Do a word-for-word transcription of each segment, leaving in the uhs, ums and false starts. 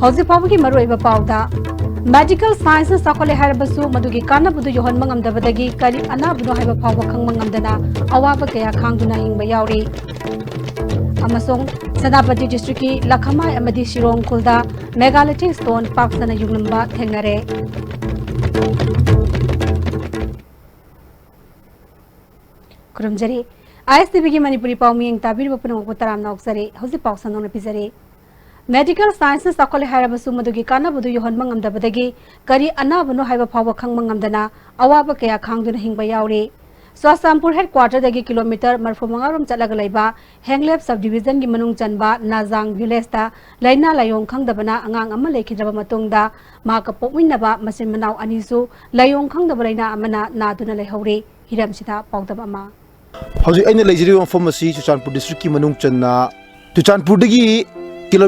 ꯍꯧꯖꯤꯛ ꯐꯥꯎꯕꯒꯤ ꯃꯔꯨꯑꯣꯏꯕ ꯄꯥꯎꯗ, medical science ꯅ ꯆꯥꯎꯈꯠꯂꯦ ꯍꯥꯏꯔꯕꯁꯨ ꯃꯗꯨꯒꯤ ꯀꯥꯟꯅꯕꯗꯨ ꯌꯧꯍꯟꯕ ꯉꯝꯗꯕꯗꯒꯤ ꯀꯔꯤ ꯑꯅꯥꯕꯅꯣ ꯍꯥꯏꯕ ꯐꯥꯎꯕ ꯈꯪꯕ ꯉꯝꯗꯅ ꯑꯋꯥꯕ ꯀꯌꯥ ꯈꯥꯡꯗꯨꯅ ꯍꯤꯡꯕ ꯌꯥꯎꯔꯤ꯫ ꯑꯃꯁꯨꯡ ꯁꯦꯅꯥꯄꯇꯤ district ꯀꯤ ꯂꯈꯃꯥꯏ ꯑꯃꯗꯤ ꯁꯤꯔꯣꯡ ꯈꯨꯜꯗ megalithic stone ꯄꯥꯛ ꯁꯟꯅ ꯌꯨꯡꯂꯝꯕ ꯊꯦꯡꯅꯔꯦ꯫ ꯈꯨꯔꯨꯝꯖꯔꯤ꯫ ISTV ꯒꯤ ꯃꯅꯤꯄꯨꯔꯤ ꯄꯥꯎ ꯃꯤꯠꯌꯦꯡ ꯇꯥꯕꯤꯔꯤꯕ ꯄꯨꯝꯅꯃꯛꯄꯨ ꯇꯔꯥꯝꯅ ꯑꯣꯛꯆꯔꯤ꯫ ꯍꯧꯖꯤꯛ ꯄꯥꯎ ꯁꯟꯗꯣꯛꯅ ꯄꯤꯖꯔꯤ꯫ Medical science ꯅ ꯆꯥꯎꯈꯠꯂꯦ ꯍꯥꯏꯔꯕꯁꯨ ꯃꯗꯨꯒꯤ ꯀꯥꯟꯅꯕꯗꯨ ꯌꯧꯍꯟꯕ ꯉꯝꯗꯕꯗꯒꯤ ꯀꯔꯤ ꯑꯅꯥꯕꯅꯣ ꯍꯥꯏꯕ ꯐꯥꯎꯕ ꯈꯪꯕ ꯉꯝꯗꯅ ꯑꯋꯥꯕ ꯀꯌꯥ ꯈꯥꯡꯗꯨꯅ ꯍꯤꯡꯕ ꯌꯥꯎꯔꯤ꯫ ꯆꯨꯔꯆꯥꯟꯄꯨꯔ headquarter ꯗꯒꯤ kilometre ꯃꯔꯤꯐꯨ ꯃꯉꯥ ꯔꯣꯝ ꯆꯠꯂꯒ ꯂꯩꯕ ꯍꯦꯡꯂꯦꯞ sub division ꯒꯤ ꯃꯅꯨꯡ ꯆꯟꯕ ꯅꯥꯖꯥꯡ village ꯇ ꯂꯥꯏꯅꯥ ꯂꯥꯏꯑꯣꯡ ꯈꯪꯗꯕꯅ ꯑꯉꯥꯡ ꯑꯃ ꯂꯩꯈꯤꯗ꯭ꯔꯕ ꯃꯇꯨꯡꯗ ꯃꯍꯥꯛꯀ ꯄꯣꯛꯃꯤꯟꯅꯕ ꯃꯆꯤꯟ ꯃꯅꯥꯎ ꯑꯅꯤꯁꯨ ꯂꯥꯏꯑꯣꯡ ꯈꯪꯗꯕ ꯂꯥꯏꯅꯥ ꯑꯃꯅ ꯅꯥꯗꯨꯅ ꯂꯩꯍꯧꯔꯤ꯫ ꯍꯤꯔꯝꯁꯤꯗ ꯄꯥꯎꯗꯝ ꯑꯃ꯫ ꯍꯧꯖꯤꯛ ꯑꯩꯅ ꯂꯩꯖꯔꯤꯕ ꯃꯐꯝ ꯑꯁꯤ ꯆꯨꯔꯆꯥꯟꯄꯨꯔ district ꯀꯤ ꯃꯅꯨꯡ ꯆꯟꯅ, ꯆꯨꯔꯆꯥꯟꯄꯨꯔꯗꯒꯤ ꯀꯤꯂꯣ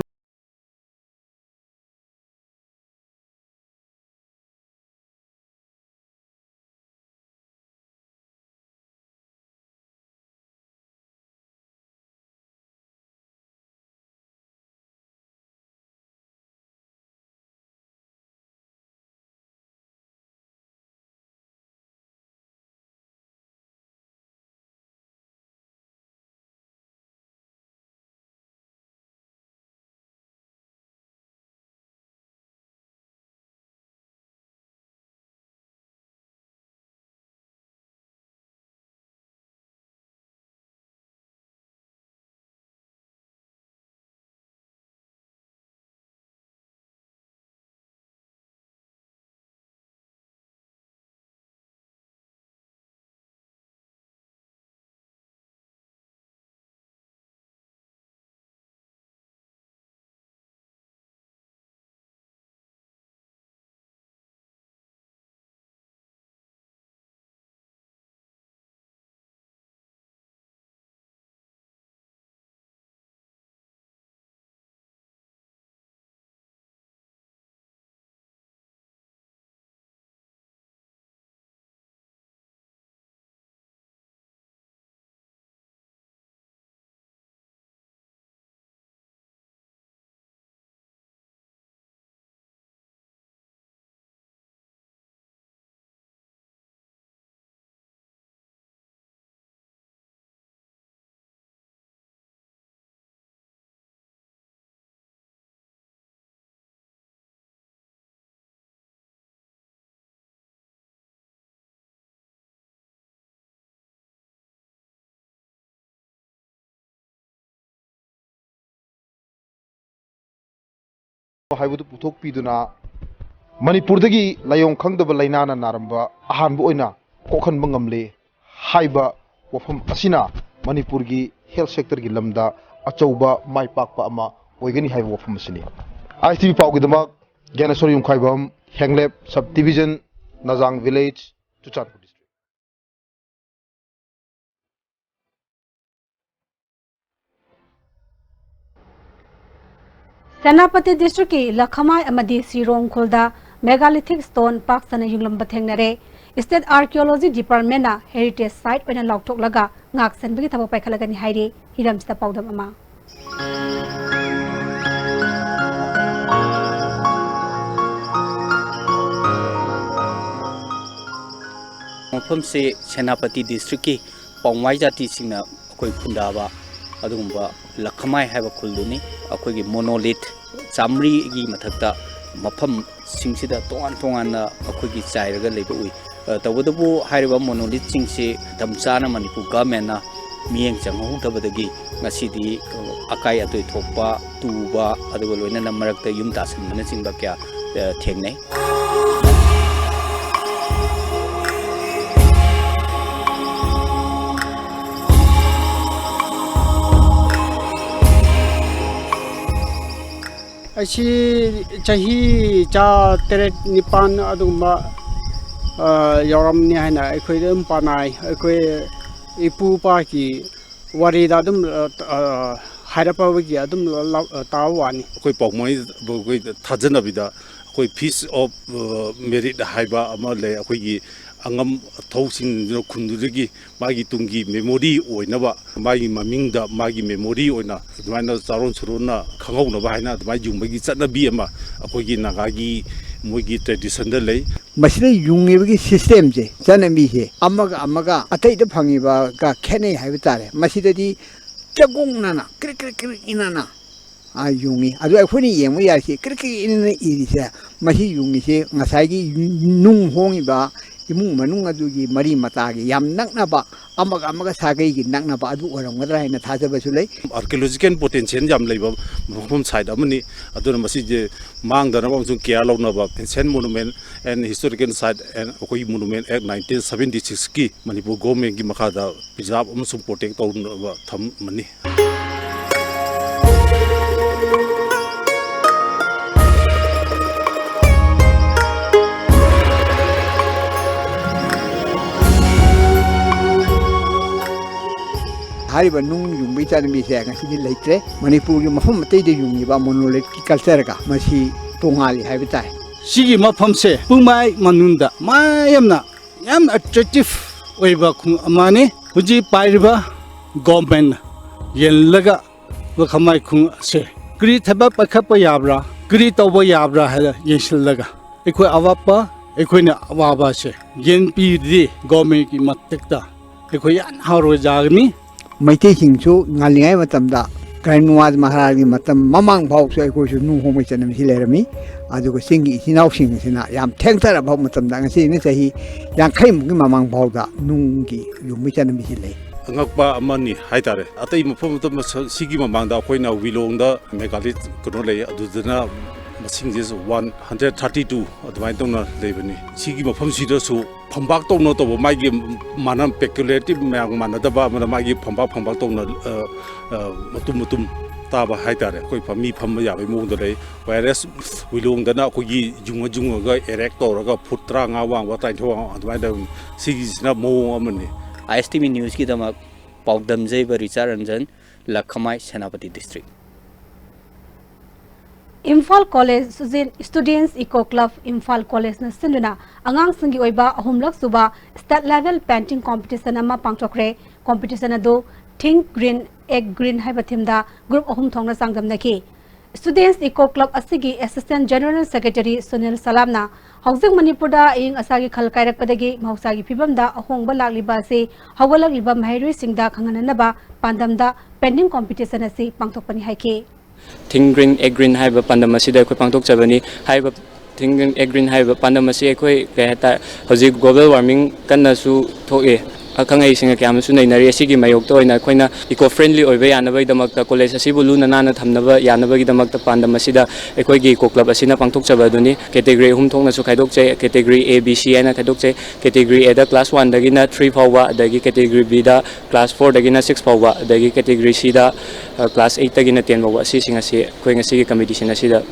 ꯍꯥꯏꯕꯗꯨ ꯄꯨꯊꯣꯛꯄꯤꯗꯨꯅ ꯃꯅꯤꯄꯨꯔꯗꯒꯤ ꯂꯥꯏꯑꯣꯡ ꯈꯪꯗꯕ ꯂꯥꯏꯅꯥꯅ ꯅꯥꯔꯝꯕ ꯑꯍꯥꯟꯕ ꯑꯣꯏꯅ ꯀꯣꯛꯍꯟꯕ ꯉꯝꯂꯦ ꯍꯥꯏꯕ ꯋꯥꯐꯝ ꯑꯁꯤꯅ ꯃꯅꯤꯄꯨꯔꯒꯤ health sector ꯒꯤ ꯂꯝꯗ ꯑꯆꯧꯕ ꯃꯥꯏ ꯄꯥꯛꯄ ꯑꯃ ꯑꯣꯏꯒꯅꯤ ꯍꯥꯏꯕ ꯋꯥꯐꯝ ꯑꯁꯤꯅꯤ꯫ ꯑꯥꯏ ꯑꯦꯁ ꯇꯤ ꯚꯤ ꯄꯥꯎꯒꯤꯗꯃꯛ ꯒ꯭ꯌꯥꯅꯦꯁꯣꯔ ꯌꯨꯝꯈꯥꯏꯕꯝ, Henglep sub division, Najang village, Churachandpur district꯫ Senapati district ꯀꯤ ꯂꯈꯃꯥꯏ ꯑꯃꯗꯤ ꯁꯤꯔꯣꯡ ꯈꯨꯜꯗ megalithic stone ꯄꯥꯛ ꯁꯟꯅ ꯌꯨꯡꯂꯝꯕ ꯊꯦꯡꯅꯔꯦ꯫ State Archaeology Department ꯅ heritage site ꯑꯣꯏꯅ ꯂꯥꯎꯊꯣꯛꯂꯒ ꯉꯥꯛ ꯁꯦꯟꯕꯒꯤ ꯊꯕꯛ ꯄꯥꯏꯈꯠꯂꯒꯅꯤ ꯍꯥꯏꯔꯤ꯫ ꯍꯤꯔꯝꯁꯤꯗ ꯄꯥꯎꯗꯝ ꯑꯃ꯫ ꯃꯐꯝꯁꯤ ꯁꯦꯅꯥꯄꯇꯤ district ꯀꯤ ꯄꯥꯎꯃꯥꯏ ꯖꯥꯇꯤꯁꯤꯡꯅ ꯑꯩꯈꯣꯏ ꯈꯨꯟꯗꯥꯕ ꯑꯗꯨꯒꯨꯝꯕ ꯂꯈꯃꯥꯏ ꯍꯥꯏꯕ ꯈꯨꯜꯗꯨꯅꯤ꯫ ꯑꯩꯈꯣꯏꯒꯤ monolith ꯆꯥꯃꯔꯤꯒꯤ ꯃꯊꯛꯇ ꯃꯐꯝꯁꯤꯡꯁꯤꯗ ꯇꯣꯉꯥꯟ ꯇꯣꯉꯥꯟꯅ ꯑꯩꯈꯣꯏꯒꯤ ꯆꯥꯏꯔꯒ ꯂꯩꯕ ꯎꯏ꯫ ꯑ, ꯇꯧꯕꯇꯕꯨ ꯍꯥꯏꯔꯤꯕ monolith ꯁꯤꯡꯁꯤ ꯃꯇꯝ ꯆꯥꯅ ꯃꯅꯤꯄꯨꯔ government ꯅ ꯃꯤꯠꯌꯦꯡ ꯆꯪꯍꯧꯗꯕꯗꯒꯤ ꯉꯁꯤꯗꯤ, ꯑ, ꯑꯀꯥꯏ ꯑꯇꯣꯏ ꯊꯣꯛꯄ, ꯇꯨꯕ, ꯑꯗꯨꯒ ꯂꯣꯏꯅꯅ ꯃꯔꯛꯇ ꯌꯨꯝ ꯇꯥꯁꯤꯟꯕꯅꯆꯤꯡꯕ ꯀꯌꯥ, ꯑ, ꯊꯦꯡꯅꯩ꯫ ꯑꯩꯁꯤ ꯆꯍꯤ ꯆꯥ ꯇꯔꯦꯠ ꯅꯤꯄꯥꯟ ꯑꯗꯨꯒꯨꯝꯕ, ꯑ, ꯌꯧꯔꯝꯅꯤ ꯍꯥꯏꯅ ꯑꯩꯈꯣꯏꯗ ꯑꯗꯨꯝ ꯄꯥꯅꯩ꯫ ꯑꯩꯈꯣꯏ ꯏꯄꯨ ꯏꯄꯥꯒꯤ ꯋꯥꯔꯤꯗ ꯑꯗꯨꯝ, ꯑ, ꯑ, ꯍꯥꯏꯔꯛꯄꯒꯤ ꯑꯗꯨꯝ ꯂꯧ-, ꯑ, ꯇꯥꯕ ꯋꯥꯅꯤ꯫ ꯑꯩꯈꯣꯏ ꯄꯥꯎꯃꯩ, ꯑꯩꯈꯣꯏ ꯊꯥꯖꯅꯕꯤꯗ ꯑꯩꯈꯣꯏ Feast of, ꯑ, Merit ꯍꯥꯏꯕ ꯑꯃ ꯂꯩ꯫ ꯑꯩꯈꯣꯏꯒꯤ ꯑꯉꯝ ꯑꯊꯧꯁꯤꯡꯗꯨꯅ ꯈꯨꯟꯗꯨꯗꯒꯤ ꯃꯥꯒꯤ ꯇꯨꯡꯒꯤ memory ꯑꯣꯏꯅꯕ, ꯃꯥꯒꯤ ꯃꯃꯤꯡꯗ ꯃꯥꯒꯤ memory ꯑꯣꯏꯅ ꯑꯗꯨꯃꯥꯏꯅ ꯆꯥꯔꯣꯟ ꯁꯨꯔꯣꯟꯅ ꯈꯪꯍꯧꯅꯕ ꯍꯥꯏꯅ ꯑꯗꯨꯃꯥꯏꯅ ꯌꯨꯡꯕꯒꯤ ꯆꯠꯅꯕꯤ ꯑꯃ ꯑꯩꯈꯣꯏꯒꯤ ꯅꯥꯒꯥꯒꯤ ꯃꯣꯏꯒꯤ tradition ꯗ ꯂꯩ꯫ ꯃꯁꯤꯗ ꯌꯨꯡꯉꯤꯕꯒꯤ system ꯁꯦ, ꯆꯠꯅꯕꯤꯁꯦ ꯑꯃꯒ ꯑꯃꯒ ꯑꯇꯩꯗ ꯐꯪꯉꯤꯕꯒ ꯈꯦꯠꯅꯩ ꯍꯥꯏꯕ ꯇꯥꯔꯦ꯫ ꯃꯁꯤꯗꯗꯤ ꯆꯒꯣꯡꯅꯅ ꯀ꯭ꯔꯤꯛ ꯀ꯭ꯔꯤꯛ ꯀ꯭ꯔꯤꯛ ꯏꯅꯅ, ꯑ, ꯌꯨꯡꯉꯤ꯫ ꯑꯗꯨ ꯑꯩꯈꯣꯏꯅ ꯌꯦꯡꯕ ꯌꯥꯔꯤꯁꯤ ꯀ꯭ꯔꯤꯛ ꯀ꯭ꯔꯤꯛ ꯏꯅꯅ ꯏꯔꯤꯁꯦ, ꯃꯁꯤ ꯌꯨꯡꯉꯤꯁꯦ ꯉꯁꯥꯏꯒꯤ ꯅꯨꯡ ꯍꯣꯡꯉꯤꯕ ꯏꯃꯨꯡ ꯃꯅꯨꯡ ꯑꯗꯨꯒꯤ ꯃꯔꯤ ꯃꯇꯥꯒꯤ ꯌꯥꯝ ꯅꯛꯅꯕ, ꯑꯃꯒ ꯑꯃꯒ ꯁꯥꯒꯩꯒꯤ ꯅꯛꯅꯕ ꯑꯗꯨ ꯑꯣꯏꯔꯝꯒꯗ꯭ꯔꯥ ꯍꯥꯏꯅ ꯊꯥꯖꯕꯁꯨ ꯂꯩ꯫ Archaeological potential ꯌꯥꯝ ꯂꯩꯕ ꯃꯐꯝ site ꯑꯃꯅꯤ꯫ ꯑꯗꯨꯅ ꯃꯁꯤꯁꯦ ꯃꯥꯡꯗꯅꯕ ꯑꯃꯁꯨꯡ care ꯂꯧꯅꯕ Ancient Monument and Historical Site and ꯑꯩꯈꯣꯏꯒꯤ Monument Act nineteen seventy sixꯀꯤ Manipur governmentꯀꯤ ꯃꯈꯥꯗ preserve ꯑꯃꯁꯨꯡ protect ꯇꯧꯅꯕ ꯊꯝꯃꯅꯤ꯫ ꯍꯥꯏꯔꯤꯕ ꯅꯨꯡ ꯌꯨꯡꯕꯒꯤ ꯆꯠꯅꯕꯤꯁꯦ ꯉꯁꯤꯗꯤ ꯂꯩꯇ꯭ꯔꯦ꯫ ꯃꯅꯤꯄꯨꯔꯒꯤ ꯃꯐꯝ ꯑꯇꯩꯗ ꯌꯨꯡꯉꯤꯕ monolithꯀꯤ cultureꯒ ꯃꯁꯤ ꯇꯣꯉꯥꯜꯂꯤ ꯍꯥꯏꯕ ꯇꯥꯏ꯫ ꯁꯤꯒꯤ ꯃꯐꯝꯁꯦ ꯄꯨꯡꯃꯥꯏ ꯃꯅꯨꯡꯗ ꯃꯌꯥꯝꯅ ꯌꯥꯝ attractive ꯑꯣꯏꯕ ꯈꯨꯡ ꯑꯃꯅꯤ꯫ ꯍꯧꯖꯤꯛ ꯄꯥꯏꯔꯤꯕ governmentꯅ ꯌꯦꯡꯂꯒ ꯂꯈꯃꯥꯏ ꯈꯨꯡ ꯑꯁꯦ ꯀꯔꯤ ꯊꯕꯛ ꯄꯥꯏꯈꯠꯄ ꯌꯥꯕ꯭ꯔꯥ, ꯀꯔꯤ ꯇꯧꯕ ꯌꯥꯕ꯭ꯔꯥ ꯍꯥꯏꯅ ꯌꯦꯡꯁꯤꯜꯂꯒ ꯑꯩꯈꯣꯏ ꯑꯋꯥꯠꯄ, ꯑꯩꯈꯣꯏꯅ ꯑꯋꯥꯕꯁꯦ ꯌꯦꯡꯕꯤꯔꯗꯤ governmentꯀꯤ ꯃꯊꯛꯇ ꯑꯩꯈꯣꯏ ꯌꯥꯝ ꯍꯔꯥꯎꯖꯒꯅꯤ꯫ ꯃꯩꯇꯩꯁꯤꯡꯁꯨ ꯉꯜꯂꯤꯉꯩ ꯃꯇꯝꯗ ꯀꯔꯤꯝ ꯅꯨꯡꯉꯥꯏ ꯃꯍꯥꯔꯥꯖꯒꯤ ꯃꯇꯝ ꯃꯃꯥꯡ ꯐꯥꯎꯁꯨ ꯑꯩꯈꯣꯏꯁꯨ ꯅꯨꯡ ꯍꯣꯡꯕꯒꯤ ꯆꯠꯅꯕꯤꯁꯤ ꯂꯩꯔꯝꯃꯤ꯫ ꯑꯗꯨꯒ ꯆꯤꯡꯒꯤ ꯏꯆꯤꯟ ꯏꯅꯥꯎꯁꯤꯡ ꯑꯁꯤꯅ ꯌꯥꯝ ꯊꯦꯡꯊꯔꯕ ꯃꯇꯝꯗ, ꯉꯁꯤꯅ ꯆꯍꯤ ꯌꯥꯡꯈꯩꯃꯨꯛꯀꯤ ꯃꯃꯥꯡ ꯐꯥꯎꯗ ꯅꯨꯡꯒꯤ ꯌꯨꯡꯕꯒꯤ ꯆꯠꯅꯕꯤꯁꯤ ꯂꯩ꯫ ꯑꯉꯛꯄ ꯑꯃꯅꯤ ꯍꯥꯏꯇꯥꯔꯦ꯫ ꯑꯇꯩ ꯃꯐꯝ ꯑꯇꯣꯞꯄ ꯁ-, ꯁꯤꯒꯤ ꯃꯃꯥꯡꯗ ꯑꯩꯈꯣꯏꯅ ꯋꯤꯂꯣꯡꯗ megalithic ꯀꯩꯅꯣ ꯂꯩ, ꯑꯗꯨꯗꯅ ꯃꯁꯤꯡꯁꯦ one hundred thirty two ꯑꯗꯨꯃꯥꯏꯅ ꯇꯧꯅ ꯂꯩꯕꯅꯤ꯫ ꯁꯤꯒꯤ ꯃꯐꯝꯁꯤꯗꯁꯨ ꯐꯝꯕꯥꯛ ꯇꯧꯅ ꯇꯧꯕ, ꯃꯥꯒꯤ ꯃꯥꯅ peculiarity ꯃꯌꯥꯝ ꯃꯥꯟꯅꯗꯕ ꯑꯃꯅ, ꯃꯥꯒꯤ ꯐꯝꯕꯥꯛ, ꯐꯝꯕꯥꯛ ꯇꯧꯅ, ꯑ, ꯑ, ꯃꯇꯨꯝ ꯃꯇꯨꯝ ꯇꯥꯕ ꯍꯥꯏꯇꯥꯔꯦ꯫ ꯑꯩꯈꯣꯏ ꯐꯝ-, ꯃꯤ ꯐꯝꯕ ꯌꯥꯕꯒꯤ ꯃꯑꯣꯡꯗ ꯂꯩ꯫ Whereas ꯋꯤꯂꯣꯡꯗꯅ ꯑꯩꯈꯣꯏꯒꯤ ꯌꯨꯡꯉ ꯌꯨꯡꯉꯒ erect ꯇꯧꯔꯒ ꯐꯨꯠ ꯇꯔꯥꯃꯉꯥ ꯋꯥꯡꯕ, ꯇꯔꯥꯅꯤꯊꯣꯏ ꯋꯥꯡꯕ ꯑꯗꯨꯃꯥꯏꯅ ꯇꯧꯕꯅꯤ꯫ ꯁꯤꯒꯤꯁꯤꯅ ꯃꯑꯣꯡ ꯑꯃꯅꯤ꯫ I S T V newsꯀꯤꯗꯃꯛ ꯄꯥꯎꯗꯝꯖꯩꯕ Richard Ranjan, Lakhmai, Senapati district꯫ Imphal college Students Eco Club, Imphal ꯀꯣꯂꯦꯖꯅ ꯁꯤꯟꯗꯨꯅ ꯑꯉꯥꯡꯁꯤꯡꯒꯤ ꯑꯣꯏꯕ ꯑꯍꯨꯝꯂꯛ ꯁꯨꯕ state level painting competition ꯑꯃ ꯄꯥꯡꯊꯣꯛꯈ꯭ꯔꯦ꯫ Competition ꯑꯗꯨ Think Green, Act Green ꯍꯥꯏꯕ themeꯗ group ꯑꯍꯨꯝ ꯊꯣꯛꯅ ꯆꯥꯡꯗꯝꯅꯈꯤ꯫ Students Eco Club ꯑꯁꯤꯒꯤ Assistant General Secretary ꯁꯨꯅꯤꯜ ꯁꯂꯥꯝꯅ ꯍꯧꯖꯤꯛ ꯃꯅꯤꯄꯨꯔꯗ ꯑꯏꯪ ꯑꯁꯥꯒꯤ ꯈꯜ ꯀꯥꯏꯔꯛꯄꯗꯒꯤ ꯃꯍꯧꯁꯥꯒꯤ ꯐꯤꯕꯝꯗ ꯑꯍꯣꯡꯕ ꯂꯥꯛꯂꯤꯕ ꯑꯁꯤ ꯍꯧꯒꯠꯂꯛꯂꯤꯕ ꯃꯍꯩꯔꯣꯏꯁꯤꯡꯗ ꯈꯪꯍꯟꯅꯅꯕ ꯄꯥꯟꯗꯝꯗ painting competition ꯑꯁꯤ ꯄꯥꯡꯊꯣꯛꯄꯅꯤ ꯍꯥꯏꯈꯤ꯫ Think Green, Act Green ꯍꯥꯏꯕ ꯄꯥꯟꯗꯝ ꯑꯁꯤꯗ ꯑꯩꯈꯣꯏ ꯄꯥꯡꯊꯣꯛꯆꯕꯅꯤ꯫ ꯍꯥꯏꯔꯤꯕ Green, Act Green ꯍꯥꯏꯔꯤꯕ ꯄꯥꯟꯗꯝ ꯑꯁꯤ ꯑꯩꯈꯣꯏ ꯀꯩ ꯍꯥꯏꯇꯥꯔꯦ, ꯍꯧꯖꯤꯛ global warming ꯀꯟꯅꯁꯨ ꯊꯣꯛꯑꯦ, ꯑꯈꯪ ꯑꯍꯩꯁꯤꯡꯅ ꯀꯌꯥ ꯑꯃꯁꯨ ꯅꯩꯅꯔꯤ꯫ ꯑꯁꯤꯒꯤ ꯃꯥꯌꯣꯛꯇ ꯑꯣꯏꯅ ꯑꯩꯈꯣꯏꯅ eco friendly ꯑꯣꯏꯕ ꯌꯥꯅꯕꯒꯤꯗꯃꯛꯇ, ꯀꯣꯂꯦꯖ ꯑꯁꯤꯕꯨ ꯂꯨꯅ ꯅꯥꯟꯅ ꯊꯝꯅꯕ ꯌꯥꯅꯕꯒꯤꯗꯃꯛꯇ ꯄꯥꯟꯗꯝ ꯑꯁꯤꯗ ꯑꯩꯈꯣꯏꯒꯤ ꯏꯀꯣ ꯀ꯭ꯂꯕ ꯑꯁꯤꯅ ꯄꯥꯡꯊꯣꯛꯆꯕ ꯑꯗꯨꯅꯤ꯫ Category ꯑꯍꯨꯝ ꯊꯣꯛꯅꯁꯨ ꯈꯥꯏꯗꯣꯛꯆꯩ꯫ Category A, B, C ꯍꯥꯏꯅ ꯈꯥꯏꯗꯣꯛꯆꯩ꯫ Category Aꯗ class oneꯗꯒꯤꯅ three ꯐꯥꯎꯕ, ꯑꯗꯒꯤ Category Bꯗ class fourꯗꯒꯤꯅ six ꯐꯥꯎꯕ, ꯑꯗꯒꯤ Category Cꯗ class eightꯇꯒꯤꯅ ten ꯐꯥꯎꯕ꯫ ꯑꯁꯤꯁꯤꯡ ꯑꯁꯤ ꯑꯩꯈꯣꯏ ꯉꯁꯤꯒꯤ competition ꯑꯁꯤꯗ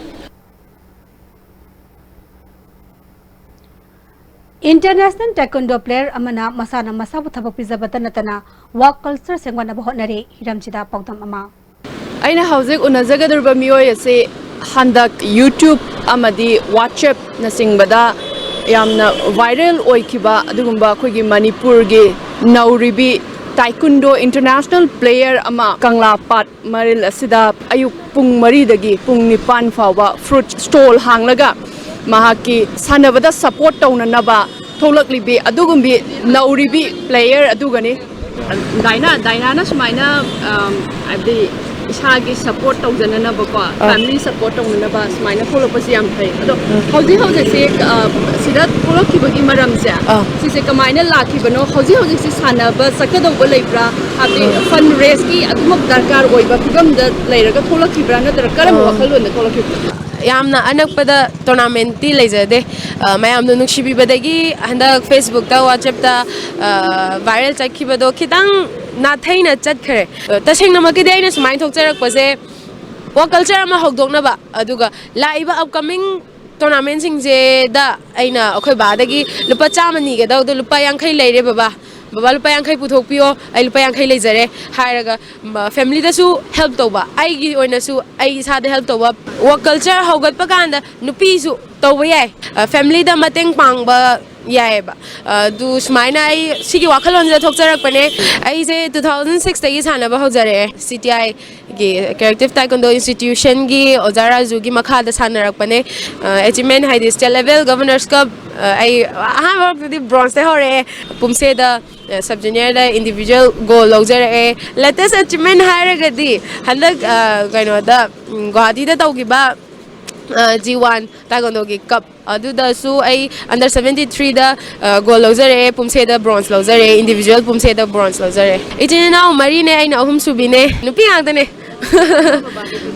International taekwondo player ꯑꯃꯅ ꯃꯁꯥꯅ ꯃꯁꯥꯕꯨ ꯊꯕꯛ ꯄꯤꯖꯕꯇ ꯅꯠꯇꯅ work culture ꯁꯦꯝꯒꯠꯅꯕ ꯍꯣꯠꯅꯔꯤ꯫ ꯍꯤꯔꯝꯁꯤꯗ ꯄꯥꯎꯗꯝ ꯑꯃ꯫ ꯑꯩꯅ ꯍꯧꯖꯤꯛ ꯎꯅꯖꯒꯗꯧꯔꯤꯕ ꯃꯤꯑꯣꯏ ꯑꯁꯤ ꯍꯟꯗꯛ YouTube ꯑꯃꯗꯤ WhatsAppꯅꯆꯤꯡꯕꯗ ꯌꯥꯝꯅ viral ꯑꯣꯏꯈꯤꯕ ꯑꯗꯨꯒꯨꯝꯕ ꯑꯩꯈꯣꯏꯒꯤ ꯃꯅꯤꯄꯨꯔꯒꯤ ꯅꯧꯔꯤꯕꯤ taekwondo international player ꯑꯃ ꯀꯪꯂꯥ ꯄꯥꯠ ꯃꯔꯤꯜ ꯑꯁꯤꯗ ꯑꯌꯨꯛ ꯄꯨꯡ ꯃꯔꯤꯗꯒꯤ ꯄꯨꯡ ꯅꯤꯄꯥꯟ ꯐꯥꯎꯕ fruit stall ꯍꯥꯡꯂꯒ ꯃꯍꯥꯛꯀꯤ ꯁꯥꯟꯅꯕꯗ support ꯇꯧꯅꯅꯕ ꯊꯣꯛꯂꯛꯂꯤꯕꯤ ꯑꯗꯨꯒꯨꯝꯕꯤ ꯅꯧꯔꯤꯕꯤ player ꯑꯗꯨꯒꯅꯤ꯫ ꯗꯥꯏꯅꯥ, ꯗꯥꯏꯅꯥꯅ ꯁꯨꯃꯥꯏꯅ, ꯑꯝ, ꯍꯥꯏꯕꯗꯤ ꯏꯁꯥꯒꯤ support ꯇꯧꯖꯅꯅꯕꯀꯣ, family support ꯇꯧꯅꯅꯕ ꯁꯨꯃꯥꯏꯅ ꯊꯣꯛꯂꯛꯄꯁꯤ ꯌꯥꯝ ꯐꯩ꯫ ꯑꯗꯣ ꯍꯧꯖꯤꯛ ꯍꯧꯖꯤꯛꯁꯤ, ꯑ, ꯁꯤꯗ ꯊꯣꯛꯂꯛꯈꯤꯕꯒꯤ ꯃꯔꯝꯁꯦ, ꯁꯤꯁꯦ ꯀꯃꯥꯏꯅ ꯂꯥꯛꯈꯤꯕꯅꯣ? ꯍꯧꯖꯤꯛ ꯍꯧꯖꯤꯛꯁꯤ ꯁꯥꯟꯅꯕ ꯆꯠꯀꯗꯧꯕ ꯂꯩꯕ꯭ꯔꯥ? ꯍꯥꯏꯕꯗꯤ fund raise ꯀꯤ ꯑꯗꯨꯃꯛ ꯗꯔꯀꯥꯔ ꯑꯣꯏꯕ ꯐꯤꯕꯝꯗ ꯂꯩꯔꯒ ꯊꯣꯛꯂꯛꯈꯤꯕ꯭ꯔꯥ, ꯅꯠꯇ꯭ꯔꯒ ꯀꯔꯝꯕ ꯋꯥꯈꯜꯂꯣꯟꯗ ꯊꯣꯛꯂꯛꯈꯤꯕꯅꯣ? ꯌꯥꯝꯅ ꯑꯅꯛꯄꯗ tournament ꯇꯤ ꯂꯩꯖꯗꯦ꯫ ꯑ, ꯃꯌꯥꯝꯅ ꯅꯨꯡꯁꯤꯕꯤꯕꯗꯒꯤ ꯍꯟꯗꯛ Facebook ꯇ, WhatsApp ꯇ, ꯑ, viral ꯆꯠꯈꯤꯕꯗꯣ ꯈꯤꯇꯪ ꯅꯥꯊꯩꯅ ꯆꯠꯈ꯭ꯔꯦ꯫ ꯑ, ꯇꯁꯦꯡꯅꯃꯛꯀꯤꯗꯤ ꯑꯩꯅ ꯁꯨꯃꯥꯏꯅ ꯊꯣꯛꯆꯔꯛꯄꯁꯦ work culture ꯑꯃ ꯍꯧꯗꯣꯛꯅꯕ, ꯑꯗꯨꯒ ꯂꯥꯛꯏꯕ upcoming tournament ꯁꯤꯡꯁꯤꯗ ꯑꯩꯅ ꯑꯩꯈꯣꯏ ꯕꯥꯗꯒꯤ ꯂꯨꯄꯥ ꯆꯥꯝꯃ ꯅꯤꯒꯗꯧꯗꯣ ꯂꯨꯄꯥ ꯌꯥꯡꯈꯩ ꯂꯩꯔꯦ ꯕꯕꯥ, ꯕꯕꯥ ꯂꯨꯄꯥ ꯌꯥꯡꯈꯩ ꯄꯨꯊꯣꯛꯄꯤꯌꯣ, ꯑꯩ ꯂꯨꯄꯥ ꯌꯥꯡꯈꯩ ꯂꯩꯖꯔꯦ ꯍꯥꯏꯔꯒ, ꯐꯦꯃꯤꯂꯤꯗꯁꯨ help ꯇꯧꯕ, ꯑꯩꯒꯤ ꯑꯣꯏꯅꯁꯨ ꯑꯩ ꯏꯁꯥꯗ help ꯇꯧꯕ꯫ Work culture ꯍꯧꯒꯠꯄ ꯀꯥꯟꯗ ꯅꯨꯄꯤꯁꯨ ꯇꯧꯕ ꯌꯥꯏ, ꯐꯦꯃꯤꯂꯤꯗ ꯃꯇꯦꯡ ꯄꯥꯡꯕ ꯌꯥꯏꯑꯕ꯫ ꯑꯗꯨ ꯁꯨꯃꯥꯏꯅ ꯑꯩ ꯁꯤꯒꯤ ꯋꯥꯈꯜꯂꯣꯟꯁꯤꯗ ꯊꯣꯛꯆꯔꯛꯄꯅꯦ꯫ ꯑꯩꯁꯦ two thousand six ꯇꯒꯤ ꯁꯥꯟꯅꯕ ꯍꯧꯖꯔꯛꯑꯦ꯫ C T I ꯒꯤ Creative Taekwondo Institution ꯒꯤ ꯑꯣꯖꯥ ꯔꯥꯖꯨꯒꯤ ꯃꯈꯥꯗ ꯁꯥꯟꯅꯔꯛꯄꯅꯦ꯫ ꯑ, achievement ꯍꯥꯏꯗꯤ state level, Governor's Cup, ꯑ, ꯑꯩ ꯑꯍꯥꯟꯕ ꯃꯛꯇꯗꯤ bronze ꯇꯩ ꯍꯧꯔꯛꯑꯦ꯫ ꯄꯨꯝꯁꯦꯗ, ꯑ, sub junior ꯗ individual gold ꯂꯧꯖꯔꯛꯑꯦ꯫ Latest achievement ꯍꯥꯏꯔꯒꯗꯤ ꯍꯟꯗꯛ, ꯑ, ꯀꯩꯅꯣꯗ, ꯎꯝ, ꯒꯨꯋꯥꯍꯥꯇꯤꯗ ꯇꯧꯈꯤꯕ ꯖꯤ ꯋꯥꯟ ꯇꯥꯏꯀꯣꯟꯗꯣꯒꯤ ꯀꯞ ꯑꯗꯨꯗꯁꯨ ꯑꯩ ꯑꯟꯗꯔ ꯁꯕꯦꯟꯇꯤ ꯊ꯭ꯔꯤꯗ ꯒꯣꯜ ꯂꯧꯖꯔꯛꯑꯦ, ꯄꯨꯝꯁꯦꯗ ꯕ꯭ꯔꯣꯟꯖ ꯂꯧꯖꯔꯛꯑꯦ, ꯏꯟꯗꯤꯕꯤꯖꯨꯋꯦꯜ ꯄꯨꯝꯁꯦꯗ ꯕ꯭ꯔꯣꯟꯖ ꯂꯧꯖꯔꯛꯑꯦ꯫ ꯏꯆꯤꯟ ꯏꯅꯥꯎ ꯃꯔꯤꯅꯦ, ꯑꯩꯅ ꯑꯍꯨꯝ ꯁꯨꯕꯤꯅꯦ, ꯅꯨꯄꯤ ꯉꯥꯛꯇꯅꯦ꯫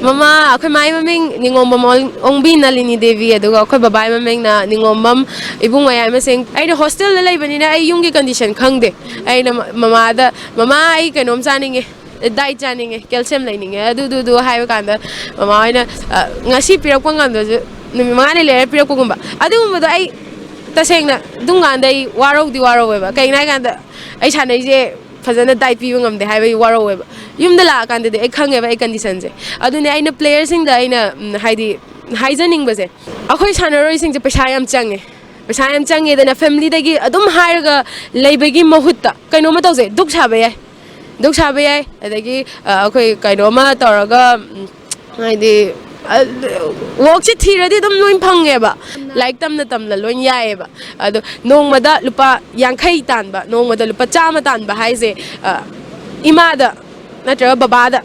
ꯃꯃꯥ, ꯑꯩꯈꯣꯏ ꯃꯥꯏ ꯃꯃꯤꯡ ꯅꯤꯉꯣꯝꯕꯝ ꯑꯣꯡꯕꯤ ꯅꯂꯤꯅꯤ ꯗꯦꯕꯤ, ꯑꯗꯨꯒ ꯑꯩꯈꯣꯏ ꯕꯕꯥꯏ ꯃꯃꯤꯡꯅ ꯅꯤꯉꯣꯝꯕꯝ ꯏꯕꯨꯡ ꯃꯌꯥꯏ ꯃꯁꯤꯡ꯫ ꯑꯩꯅ ꯍꯣꯁꯇꯦꯜꯗ ꯂꯩꯕꯅꯤꯅ ꯑꯩ ꯌꯨꯝꯒꯤ ꯀꯟꯗꯤꯁꯟ ꯈꯪꯗꯦ꯫ ꯑꯩꯅ ꯃ-, ꯃꯃꯥꯗ, "ꯃꯃꯥ, ꯑꯩ ꯀꯩꯅꯣꯝ ꯆꯥꯅꯤꯡꯉꯦ, ꯗꯥꯏꯠ ꯆꯥꯅꯤꯡꯉꯦ, ꯀꯦꯜꯁꯤꯌꯝ ꯂꯩꯅꯤꯡꯉꯦ", ꯑꯗꯨꯗꯨꯗꯨ ꯍꯥꯏꯕ ꯀꯥꯟꯗ ꯃꯃꯥ ꯍꯣꯏꯅ, "ꯑ, ꯉꯁꯤ ꯄꯤꯔꯛꯄ ꯉꯝꯗ꯭ꯔꯁꯨ ꯅꯨꯃꯤꯠ ꯃꯉꯥꯅꯤ ꯂꯩꯔ ꯄꯤꯔꯛꯄꯒꯨꯝꯕ", ꯑꯗꯨꯒꯨꯝꯕꯗꯣ ꯑꯩ ꯇꯁꯦꯡꯅ ꯑꯗꯨꯝ ꯀꯥꯟꯗ ꯑꯩ ꯋꯥꯔꯧꯗꯤ ꯋꯥꯔꯧꯋꯦꯕ꯫ ꯀꯩꯒꯤꯅꯣ ꯍꯥꯏ ꯀꯥꯟꯗ ꯑꯩ ꯁꯥꯟꯅꯩꯁꯦ ꯐꯖꯅ ꯗꯥꯏꯠ ꯄꯤꯕ ꯉꯝꯗꯦ ꯍꯥꯏꯕꯒꯤ ꯋꯥꯔꯧꯋꯦꯕ꯫ ꯌꯨꯝꯗ ꯂꯥꯛꯑꯀꯥꯟꯗꯗꯤ ꯑꯩ ꯈꯪꯉꯦꯕ ꯑꯩ ꯀꯟꯗꯤꯁꯟꯁꯦ꯫ ꯑꯗꯨꯅꯦ ꯑꯩꯅ ꯄ꯭ꯂꯦꯌꯔꯁꯤꯡꯗ ꯑꯩꯅ, ꯎꯝ, ꯍꯥꯏꯗꯤ ꯍꯥꯏꯖꯅꯤꯡꯕꯁꯦ, ꯑꯩꯈꯣꯏ ꯁꯥꯟꯅꯔꯣꯏꯁꯤꯡꯁꯦ ꯄꯩꯁꯥ ꯌꯥꯝ ꯆꯪꯉꯦ꯫ ꯄꯩꯁꯥ ꯌꯥꯝ ꯆꯪꯉꯦꯗꯅ, ꯐꯦꯃꯤꯂꯤꯗꯒꯤ ꯑꯗꯨꯝ ꯍꯥꯏꯔꯒ ꯂꯩꯕꯒꯤ ꯃꯍꯨꯠꯇ ꯀꯩꯅꯣꯝꯃ ꯇꯧꯁꯦ, ꯗꯨꯛ ꯁꯥꯕ ꯌꯥꯏ꯫ ꯗꯨꯛ ꯁꯥꯕ ꯌꯥꯏ, ꯑꯗꯒꯤ, ꯑ, ꯑꯩꯈꯣꯏ ꯀꯩꯅꯣꯝꯃ ꯇꯧꯔꯒ, ꯎꯝ, ꯍꯥꯏꯗꯤ, ꯑ, ꯋꯥꯛꯁꯦ ꯊꯤꯔꯗꯤ ꯑꯗꯨꯝ ꯂꯣꯏ ꯐꯪꯉꯦꯕ, ꯂꯥꯏꯔꯤꯛ ꯇꯝꯅ ꯇꯝꯅ ꯂꯣꯏ ꯌꯥꯏꯌꯦꯕ꯫ ꯑꯗꯣ ꯅꯣꯡꯃꯗ ꯂꯨꯄꯥ ꯌꯥꯡꯈꯩ ꯇꯥꯟꯕ, ꯅꯣꯡꯃꯗ ꯂꯨꯄꯥ ꯆꯥꯝꯃ ꯇꯥꯟꯕ ꯍꯥꯏꯁꯦ, ꯑ, ꯏꯃꯥꯗ ꯅꯠꯇ꯭ꯔꯒ ꯕꯕꯥꯗ,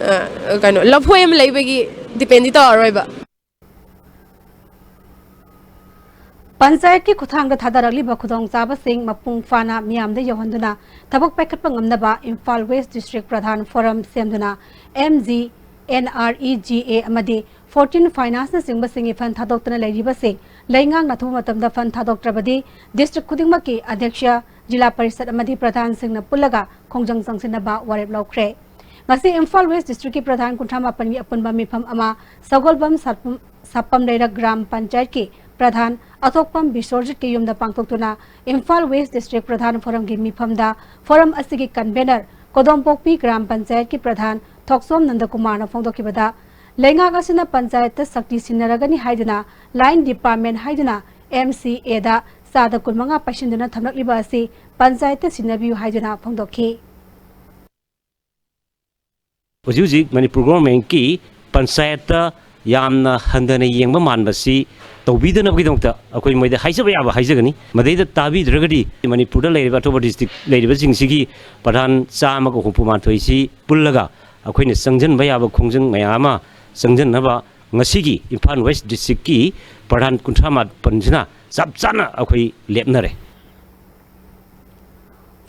ꯑ, ꯀꯩꯅꯣ, ꯂꯐꯣꯏ ꯑꯃ ꯂꯩꯕꯒꯤ ꯗꯤꯄꯦꯟꯗꯤ ꯇꯧꯔꯔꯣꯏꯕ꯫ ꯄꯟꯆꯥꯌꯠꯀꯤ ꯈꯨꯠꯊꯥꯡꯗ ꯊꯥꯗꯔꯛꯂꯤꯕ ꯈꯨꯗꯣꯡꯆꯥꯕꯁꯤꯡ ꯃꯄꯨꯡ ꯐꯥꯅ ꯃꯤꯌꯥꯝꯗ ꯌꯧꯍꯟꯗꯨꯅ ꯊꯕꯛ ꯄꯥꯏꯈꯠꯄ ꯉꯝꯅꯕ Imphal west district pradhan form ꯁꯦꯝꯗꯨꯅ M G N R E G A ꯑꯃꯗꯤ ꯐꯣꯔꯇꯤꯟ ꯐꯥꯏꯅꯥꯟꯁꯅꯆꯤꯡꯕꯁꯤꯡꯒꯤ ꯐꯟ ꯊꯥꯗꯣꯛꯇꯨꯅ ꯂꯩꯔꯤꯕꯁꯤ ꯂꯩꯉꯥꯛꯅ ꯑꯊꯨꯕ ꯃꯇꯝꯗ ꯐꯟ ꯊꯥꯗꯣꯛꯇ꯭ꯔꯕꯗꯤ ꯗꯤꯁꯇ꯭ꯔꯤꯛ ꯈꯨꯗꯤꯡꯃꯛꯀꯤ ꯑꯗ꯭ꯌꯛꯁ, ꯖꯤꯂꯥ ꯄꯔꯤꯁꯠ ꯑꯃꯗꯤ ꯄ꯭ꯔꯙꯥꯟꯁꯤꯡꯅ ꯄꯨꯜꯂꯒ ꯈꯣꯡꯖꯪ ꯆꯪꯁꯤꯟꯅꯕ ꯋꯥꯔꯦꯞ ꯂꯧꯈ꯭ꯔꯦ꯫ ꯉꯁꯤ ꯏꯝꯐꯥꯜ ꯋꯦꯁ ꯗꯤꯁꯇ꯭ꯔꯤꯛꯀꯤ ꯄ꯭ꯔꯙꯥꯟ ꯀꯨꯟꯊ꯭ꯔꯥ ꯃꯥꯄꯟꯒꯤ ꯑꯄꯨꯟꯕ ꯃꯤꯐꯝ ꯑꯃ ꯁꯒꯣꯜꯕꯝ ꯁꯥꯄꯝ ꯁꯥꯄꯝ ꯂꯩꯔꯛ ꯒ꯭ꯔꯥꯝ ꯄꯟꯆꯥꯌꯠꯀꯤ ꯄ꯭ꯔꯙꯥꯟ ꯑꯊꯣꯛꯄꯝ ꯕꯤꯁ꯭ꯋꯔꯖꯤꯠꯀꯤ ꯌꯨꯝꯗ ꯄꯥꯡꯊꯣꯛꯇꯨꯅ ꯏꯝꯐꯥꯜ ꯋꯦꯁ ꯗꯤꯁꯇ꯭ꯔꯤꯛ ꯄ꯭ꯔꯙꯥꯟ ꯐꯣꯔꯝꯒꯤ ꯃꯤꯐꯝꯗ ꯐꯣꯔꯝ ꯑꯁꯤꯒꯤ ꯀꯟꯚꯦꯅꯔ ꯀꯣꯗꯣꯝꯄꯣꯛꯄꯤ ꯒ꯭ꯔꯥꯝ ꯄꯟꯆꯥꯌꯠꯀꯤ ꯄ꯭ꯔꯙꯥꯟ ꯊꯣꯛꯆꯣꯝ ꯅꯟꯗꯀꯨꯃꯥꯔꯅ ꯐꯣꯡꯗꯣꯛꯈꯤꯕꯗ, ꯂꯩꯉꯥꯛ ꯑꯁꯤꯅ ꯄꯟꯆꯥꯌꯠꯇ ꯁꯛꯇꯤ ꯁꯤꯟꯅꯔꯒꯅꯤ ꯍꯥꯏꯗꯨꯅ ꯂꯥꯏꯟ ꯗꯤꯄꯥꯔꯠꯃꯦꯟ ꯍꯥꯏꯗꯨꯅ ꯑꯦꯝ ꯁꯤ ꯑꯦꯗ ꯆꯥꯗ ꯀꯨꯟꯃꯉꯥ ꯄꯥꯏꯁꯤꯟꯗꯨꯅ ꯊꯝꯂꯛꯂꯤꯕ ꯑꯁꯤ ꯄꯟꯆꯥꯌꯠꯇ ꯁꯤꯟꯅꯕꯤꯌꯨ ꯍꯥꯏꯗꯨꯅ ꯐꯣꯡꯗꯣꯛꯈꯤ꯫ ꯍꯧꯖꯤꯛ ꯍꯧꯖꯤꯛ ꯃꯅꯤꯄꯨꯔ ꯒꯣꯔꯃꯦꯟꯀꯤ ꯄꯟꯆꯥꯌꯠꯇ ꯌꯥꯝꯅ ꯍꯟꯊꯅ ꯌꯦꯡꯕ ꯃꯥꯟꯕꯁꯤ ꯇꯧꯕꯤꯗꯅꯕꯒꯤꯗꯃꯛꯇ ꯑꯩꯈꯣꯏ ꯃꯣꯏꯗ ꯍꯥꯏꯖꯕ ꯌꯥꯕ ꯍꯥꯏꯖꯒꯅꯤ꯫ ꯃꯗꯩꯗ ꯇꯥꯕꯤꯗ꯭ꯔꯒꯗꯤ ꯃꯅꯤꯄꯨꯔꯗ ꯂꯩꯔꯤꯕ ꯑꯇꯣꯞꯄ ꯗꯤꯁꯇ꯭ꯔꯤꯛ ꯂꯩꯔꯤꯕꯁꯤꯡꯁꯤꯒꯤ ꯄ꯭ꯔꯙꯥꯟ ꯆꯥꯝꯃꯒ ꯍꯨꯝꯐꯨ ꯃꯥꯊꯣꯏꯁꯤ ꯄꯨꯜꯂꯒ ꯑꯩꯈꯣꯏꯅ ꯆꯪꯁꯤꯟꯕ ꯌꯥꯕ ꯈꯣꯡꯖꯪ ꯃꯌꯥꯝ ꯑꯃ ꯆꯪꯁꯤꯟꯅꯕ ꯉꯁꯤꯒꯤ ꯏꯝꯐꯥꯜ ꯋꯦꯁ ꯗꯤꯁꯇ꯭ꯔꯤꯛꯀꯤ ꯄ꯭ꯔꯙꯥꯟ ꯀꯨꯟꯊ꯭ꯔꯥ ꯃꯥꯄꯟꯁꯤꯅ ꯆꯞ ꯆꯥꯅ ꯑꯩꯈꯣꯏ ꯂꯦꯞꯅꯔꯦ꯫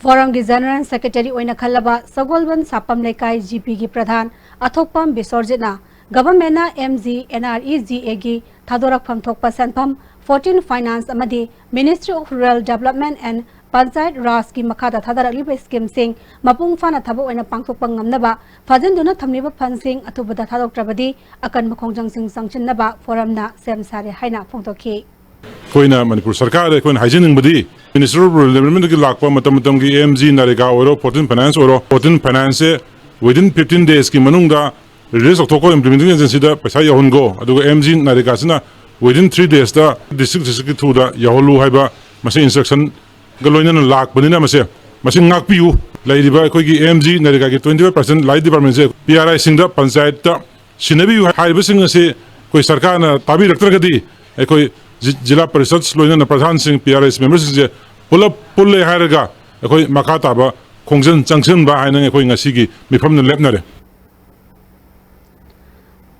ꯐꯣꯔꯝꯒꯤ ꯖꯦꯅꯔꯦꯜ ꯁꯦꯀ꯭ꯔꯦꯇꯔꯤ ꯑꯣꯏꯅ ꯈꯜꯂꯕ ꯁꯒꯣꯜꯕꯟ ꯁꯥꯄꯝ ꯂꯩꯀꯥꯏ ꯖꯤꯄꯤꯒꯤ ꯄ꯭ꯔꯙꯥꯟ ꯑꯊꯣꯛꯄꯝ ꯕꯤꯁꯣꯔꯖꯤꯠꯅ ꯒꯚꯔꯟꯃꯦꯟꯠꯅ M G N R E G ꯑꯦꯒꯤ ꯊꯥꯗꯣꯔꯛꯐꯝ ꯊꯣꯛꯄ ꯁꯦꯟꯐꯝ, ꯐꯣꯔꯇꯤꯟ ꯐꯥꯏꯅꯥꯟꯁ ꯑꯃꯗꯤ ministry of rural development and panchayat ꯔꯥꯖꯀꯤ ꯃꯈꯥꯗ ꯊꯥꯗꯔꯛꯂꯤꯕ ꯁ꯭ꯀꯤꯝꯁꯤꯡ ꯃꯄꯨꯡ ꯐꯥꯅ ꯊꯕꯛ ꯑꯣꯏꯅ ꯄꯥꯡꯊꯣꯛꯄ ꯉꯝꯅꯕ ꯐꯥꯖꯤꯟꯗꯨꯅ ꯊꯝꯂꯤꯕ ꯐꯟꯁꯤꯡ ꯑꯊꯨꯕꯗ ꯊꯥꯗꯣꯛꯇ꯭ꯔꯕꯗꯤ ꯑꯀꯟꯕ ꯈꯣꯡꯖꯪꯁꯤꯡ ꯆꯪꯁꯤꯟꯅꯕ ꯐꯣꯔꯝꯅ ꯁꯦꯝ ꯁꯥꯔꯦ ꯍꯥꯏꯅ ꯐꯣꯡꯗꯣꯛꯈꯤ꯫ ꯑꯩꯈꯣꯏꯅ ꯃꯅꯤꯄꯨꯔ ꯁꯔꯀꯥꯔꯗ ꯑꯩꯈꯣꯏꯅ ꯍꯥꯏꯖꯅꯤꯡꯕꯗꯤ, ꯃꯤꯅꯤꯁꯇ꯭ꯔꯤ ꯑꯣꯐ ꯔꯨꯔꯦꯜ ꯗꯦꯕꯂꯞꯃꯦꯟꯠꯀꯤ ꯂꯥꯛꯄ ꯃꯇꯝ ꯃꯇꯝꯒꯤ ꯑꯦꯝ ꯖꯤ ꯅꯔꯦꯒꯥ ꯑꯣꯏꯔꯣ, ꯐꯣꯔꯇꯤꯟ ꯐꯥꯏꯅꯥꯟꯁ ꯑꯣꯏꯔꯣ, ꯐꯣꯔꯇꯤꯟ ꯐꯥꯏꯅꯥꯟꯁꯁꯦ within fifteen daysꯀꯤ ꯃꯅꯨꯡꯗ ꯔꯤꯂꯤꯁ ꯇꯧꯊꯣꯛꯈꯣ, ꯏꯝꯄ꯭ꯂꯤꯃꯦꯟꯇꯤꯡ ꯑꯦꯖꯦꯟꯁꯤꯗ ꯄꯩꯁꯥ ꯌꯧꯍꯟꯈꯣ, ꯑꯗꯨꯒ ꯑꯦꯝ ꯖꯤ ꯅꯔꯦꯒꯥꯁꯤꯅ within three daysꯇ ꯗꯤꯁꯇ꯭ꯔꯤꯛ ꯗꯤꯁꯇ꯭ꯔꯤꯛꯀꯤ ꯊ꯭ꯔꯨꯗ ꯌꯧꯍꯜꯂꯨ ꯍꯥꯏꯕ ꯃꯁꯤ ꯏꯟꯁꯇ꯭ꯔꯛꯁꯟꯒ ꯂꯣꯏꯅꯅ ꯂꯥꯛꯄꯅꯤꯅ ꯃꯁꯦ, ꯃꯁꯤ ꯉꯥꯛꯄꯤꯌꯨ꯫ ꯂꯩꯔꯤꯕ ꯑꯩꯈꯣꯏꯒꯤ ꯑꯦꯝ ꯖꯤ ꯅꯔꯦꯒꯥꯒꯤ twenty five percent ꯂꯥꯏꯠ ꯗꯤꯄꯥꯔꯠꯃꯦꯟꯁꯦ ꯄꯤ ꯑꯥꯔ ꯑꯥꯏꯁꯤꯡꯗ, ꯄꯟꯆꯥꯌꯠꯇ ꯁꯤꯟꯅꯕꯤꯌꯨ ꯍꯥꯏꯔꯤꯕꯁꯤꯡ ꯑꯁꯤ ꯑꯩꯈꯣꯏ ꯁꯔꯀꯥꯔꯅ ꯇꯥꯕꯤꯔꯛꯇ꯭ꯔꯒꯗꯤ, ꯑꯩꯈꯣꯏ ꯖꯤ-, ꯖꯤꯂꯥ ꯄꯔꯤꯁꯠ ꯂꯣꯏꯅꯅ ꯄ꯭ꯔꯙꯥꯟꯁꯤꯡ, ꯄꯤ ꯑꯥꯔ ꯑꯥꯏꯁ ꯃꯦꯝꯕꯔꯁꯤꯡꯁꯦ ꯄꯨꯂꯞ ꯄꯨꯜꯂꯦ ꯍꯥꯏꯔꯒ ꯑꯩꯈꯣꯏ ꯃꯈꯥ ꯇꯥꯕ ꯈꯣꯡꯖꯪ ꯆꯪꯁꯤꯟꯕ ꯍꯥꯏꯅ ꯑꯩꯈꯣꯏ ꯉꯁꯤꯒꯤ ꯃꯤꯐꯝꯗ ꯂꯦꯞꯅꯔꯦ꯫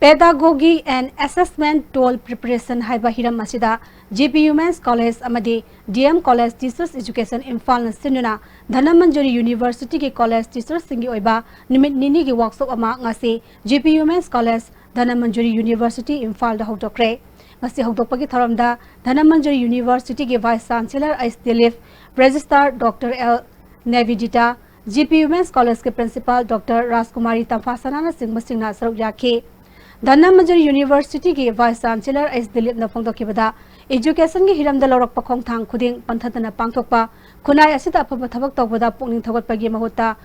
Pedagogy and Assessment Tool Preparation ꯍꯥꯏꯕ ꯍꯤꯔꯝ ꯑꯁꯤꯗ ꯖꯤ ꯄꯤ ꯋꯨꯃꯦꯟꯁ ꯀꯣꯂꯦꯖ ꯑꯃꯗꯤ D M college teachers education ꯏꯝꯐꯥꯜꯅ ꯁꯤꯟꯗꯨꯅ ꯙꯅꯃꯟꯖꯨꯔꯤ ꯌꯨꯅꯤꯚꯔꯁꯤꯇꯤꯒꯤ ꯀꯣꯂꯦꯖ ꯇꯤꯆꯔꯁꯤꯡꯒꯤ ꯑꯣꯏꯕ ꯅꯨꯃꯤꯠ ꯅꯤꯅꯤꯒꯤ ꯋꯥꯛꯁꯣꯞ ꯑꯃ ꯉꯁꯤ G P women's college Dhanamanjuri university ꯏꯝꯐꯥꯜꯗ ꯍꯧꯗꯣꯛꯈ꯭ꯔꯦ꯫ ꯉꯁꯤ ꯍꯧꯗꯣꯛꯄꯒꯤ ꯊꯧꯔꯝꯗ ꯙꯅꯃꯟꯖꯨꯔꯤ ꯌꯨꯅꯤꯚꯔꯁꯤꯇꯤꯒꯤ vice chancellor H Dilip, registrar doctor L Nivedita, G P women's ꯀꯣꯂꯦꯖꯀꯤ ꯄ꯭ꯔꯤꯟꯁꯤꯄꯥꯜ ꯗꯣꯛꯇꯔ ꯔꯥꯖꯀꯨꯃꯥꯔꯤ ꯇꯝꯐꯥꯁꯅꯥꯅꯆꯤꯡꯕꯁꯤꯡꯅ ꯁꯔꯨꯛ ꯌꯥꯈꯤ꯫ ꯙꯅꯃꯟꯖꯨꯔꯤ ꯌꯨꯅꯤꯚꯔꯁꯤꯇꯤꯒꯤ ꯚꯥꯏꯁ ꯆꯥꯟꯁꯦꯂꯔ ꯑꯩꯆ ꯗꯤꯂꯤꯞꯅ ꯐꯣꯡꯗꯣꯛꯈꯤꯕꯗ, ꯏꯖꯨꯀꯦꯁꯟꯒꯤ ꯍꯤꯔꯝꯗ ꯂꯧꯔꯛꯄ ꯈꯣꯡꯊꯥꯡ ꯈꯨꯗꯤꯡ ꯄꯟꯊꯗꯅ ꯄꯥꯡꯊꯣꯛꯄ, ꯈꯨꯟꯅꯥꯏ ꯑꯁꯤꯗ ꯑꯐꯕ ꯊꯕꯛ ꯇꯧꯕꯗ ꯄꯨꯛꯅꯤꯡ ꯊꯧꯒꯠꯄꯒꯤ ꯃꯍꯨꯠꯇ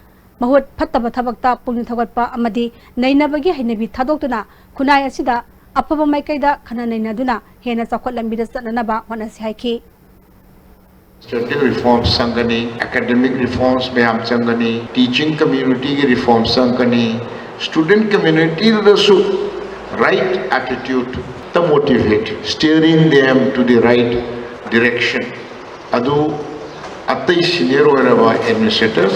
ꯃꯍꯨꯠ ꯐꯠꯇꯕ ꯊꯕꯛꯇ ꯄꯨꯛꯅꯤꯡ ꯊꯧꯒꯠꯄ ꯑꯃꯗꯤ ꯅꯩꯅꯕꯒꯤ ꯍꯩꯅꯕꯤ ꯊꯥꯗꯣꯛꯇꯨꯅ ꯈꯨꯟꯅꯥꯏ ꯑꯁꯤꯗ ꯑꯐꯕ ꯃꯥꯏꯀꯩꯗ ꯈꯟꯅ ꯅꯩꯅꯗꯨꯅ ꯍꯦꯟꯅ ꯆꯥꯎꯈꯠ ꯂꯝꯕꯤꯗ ꯆꯠꯅꯅꯕ ꯍꯣꯠꯅꯁꯤ ꯍꯥꯏꯈꯤ꯫ Structural reforms ꯆꯪꯒꯅꯤ, academic reforms ꯃꯌꯥꯝ ꯆꯪꯒꯅꯤ, teaching communityꯒꯤ reforms ꯆꯪꯒꯅꯤ, student communityꯗꯁꯨ right attitudeꯇ motivate, steering them to the right direction ꯑꯗꯨ ꯑꯇꯩ senior ꯑꯣꯏꯔꯕ administrators,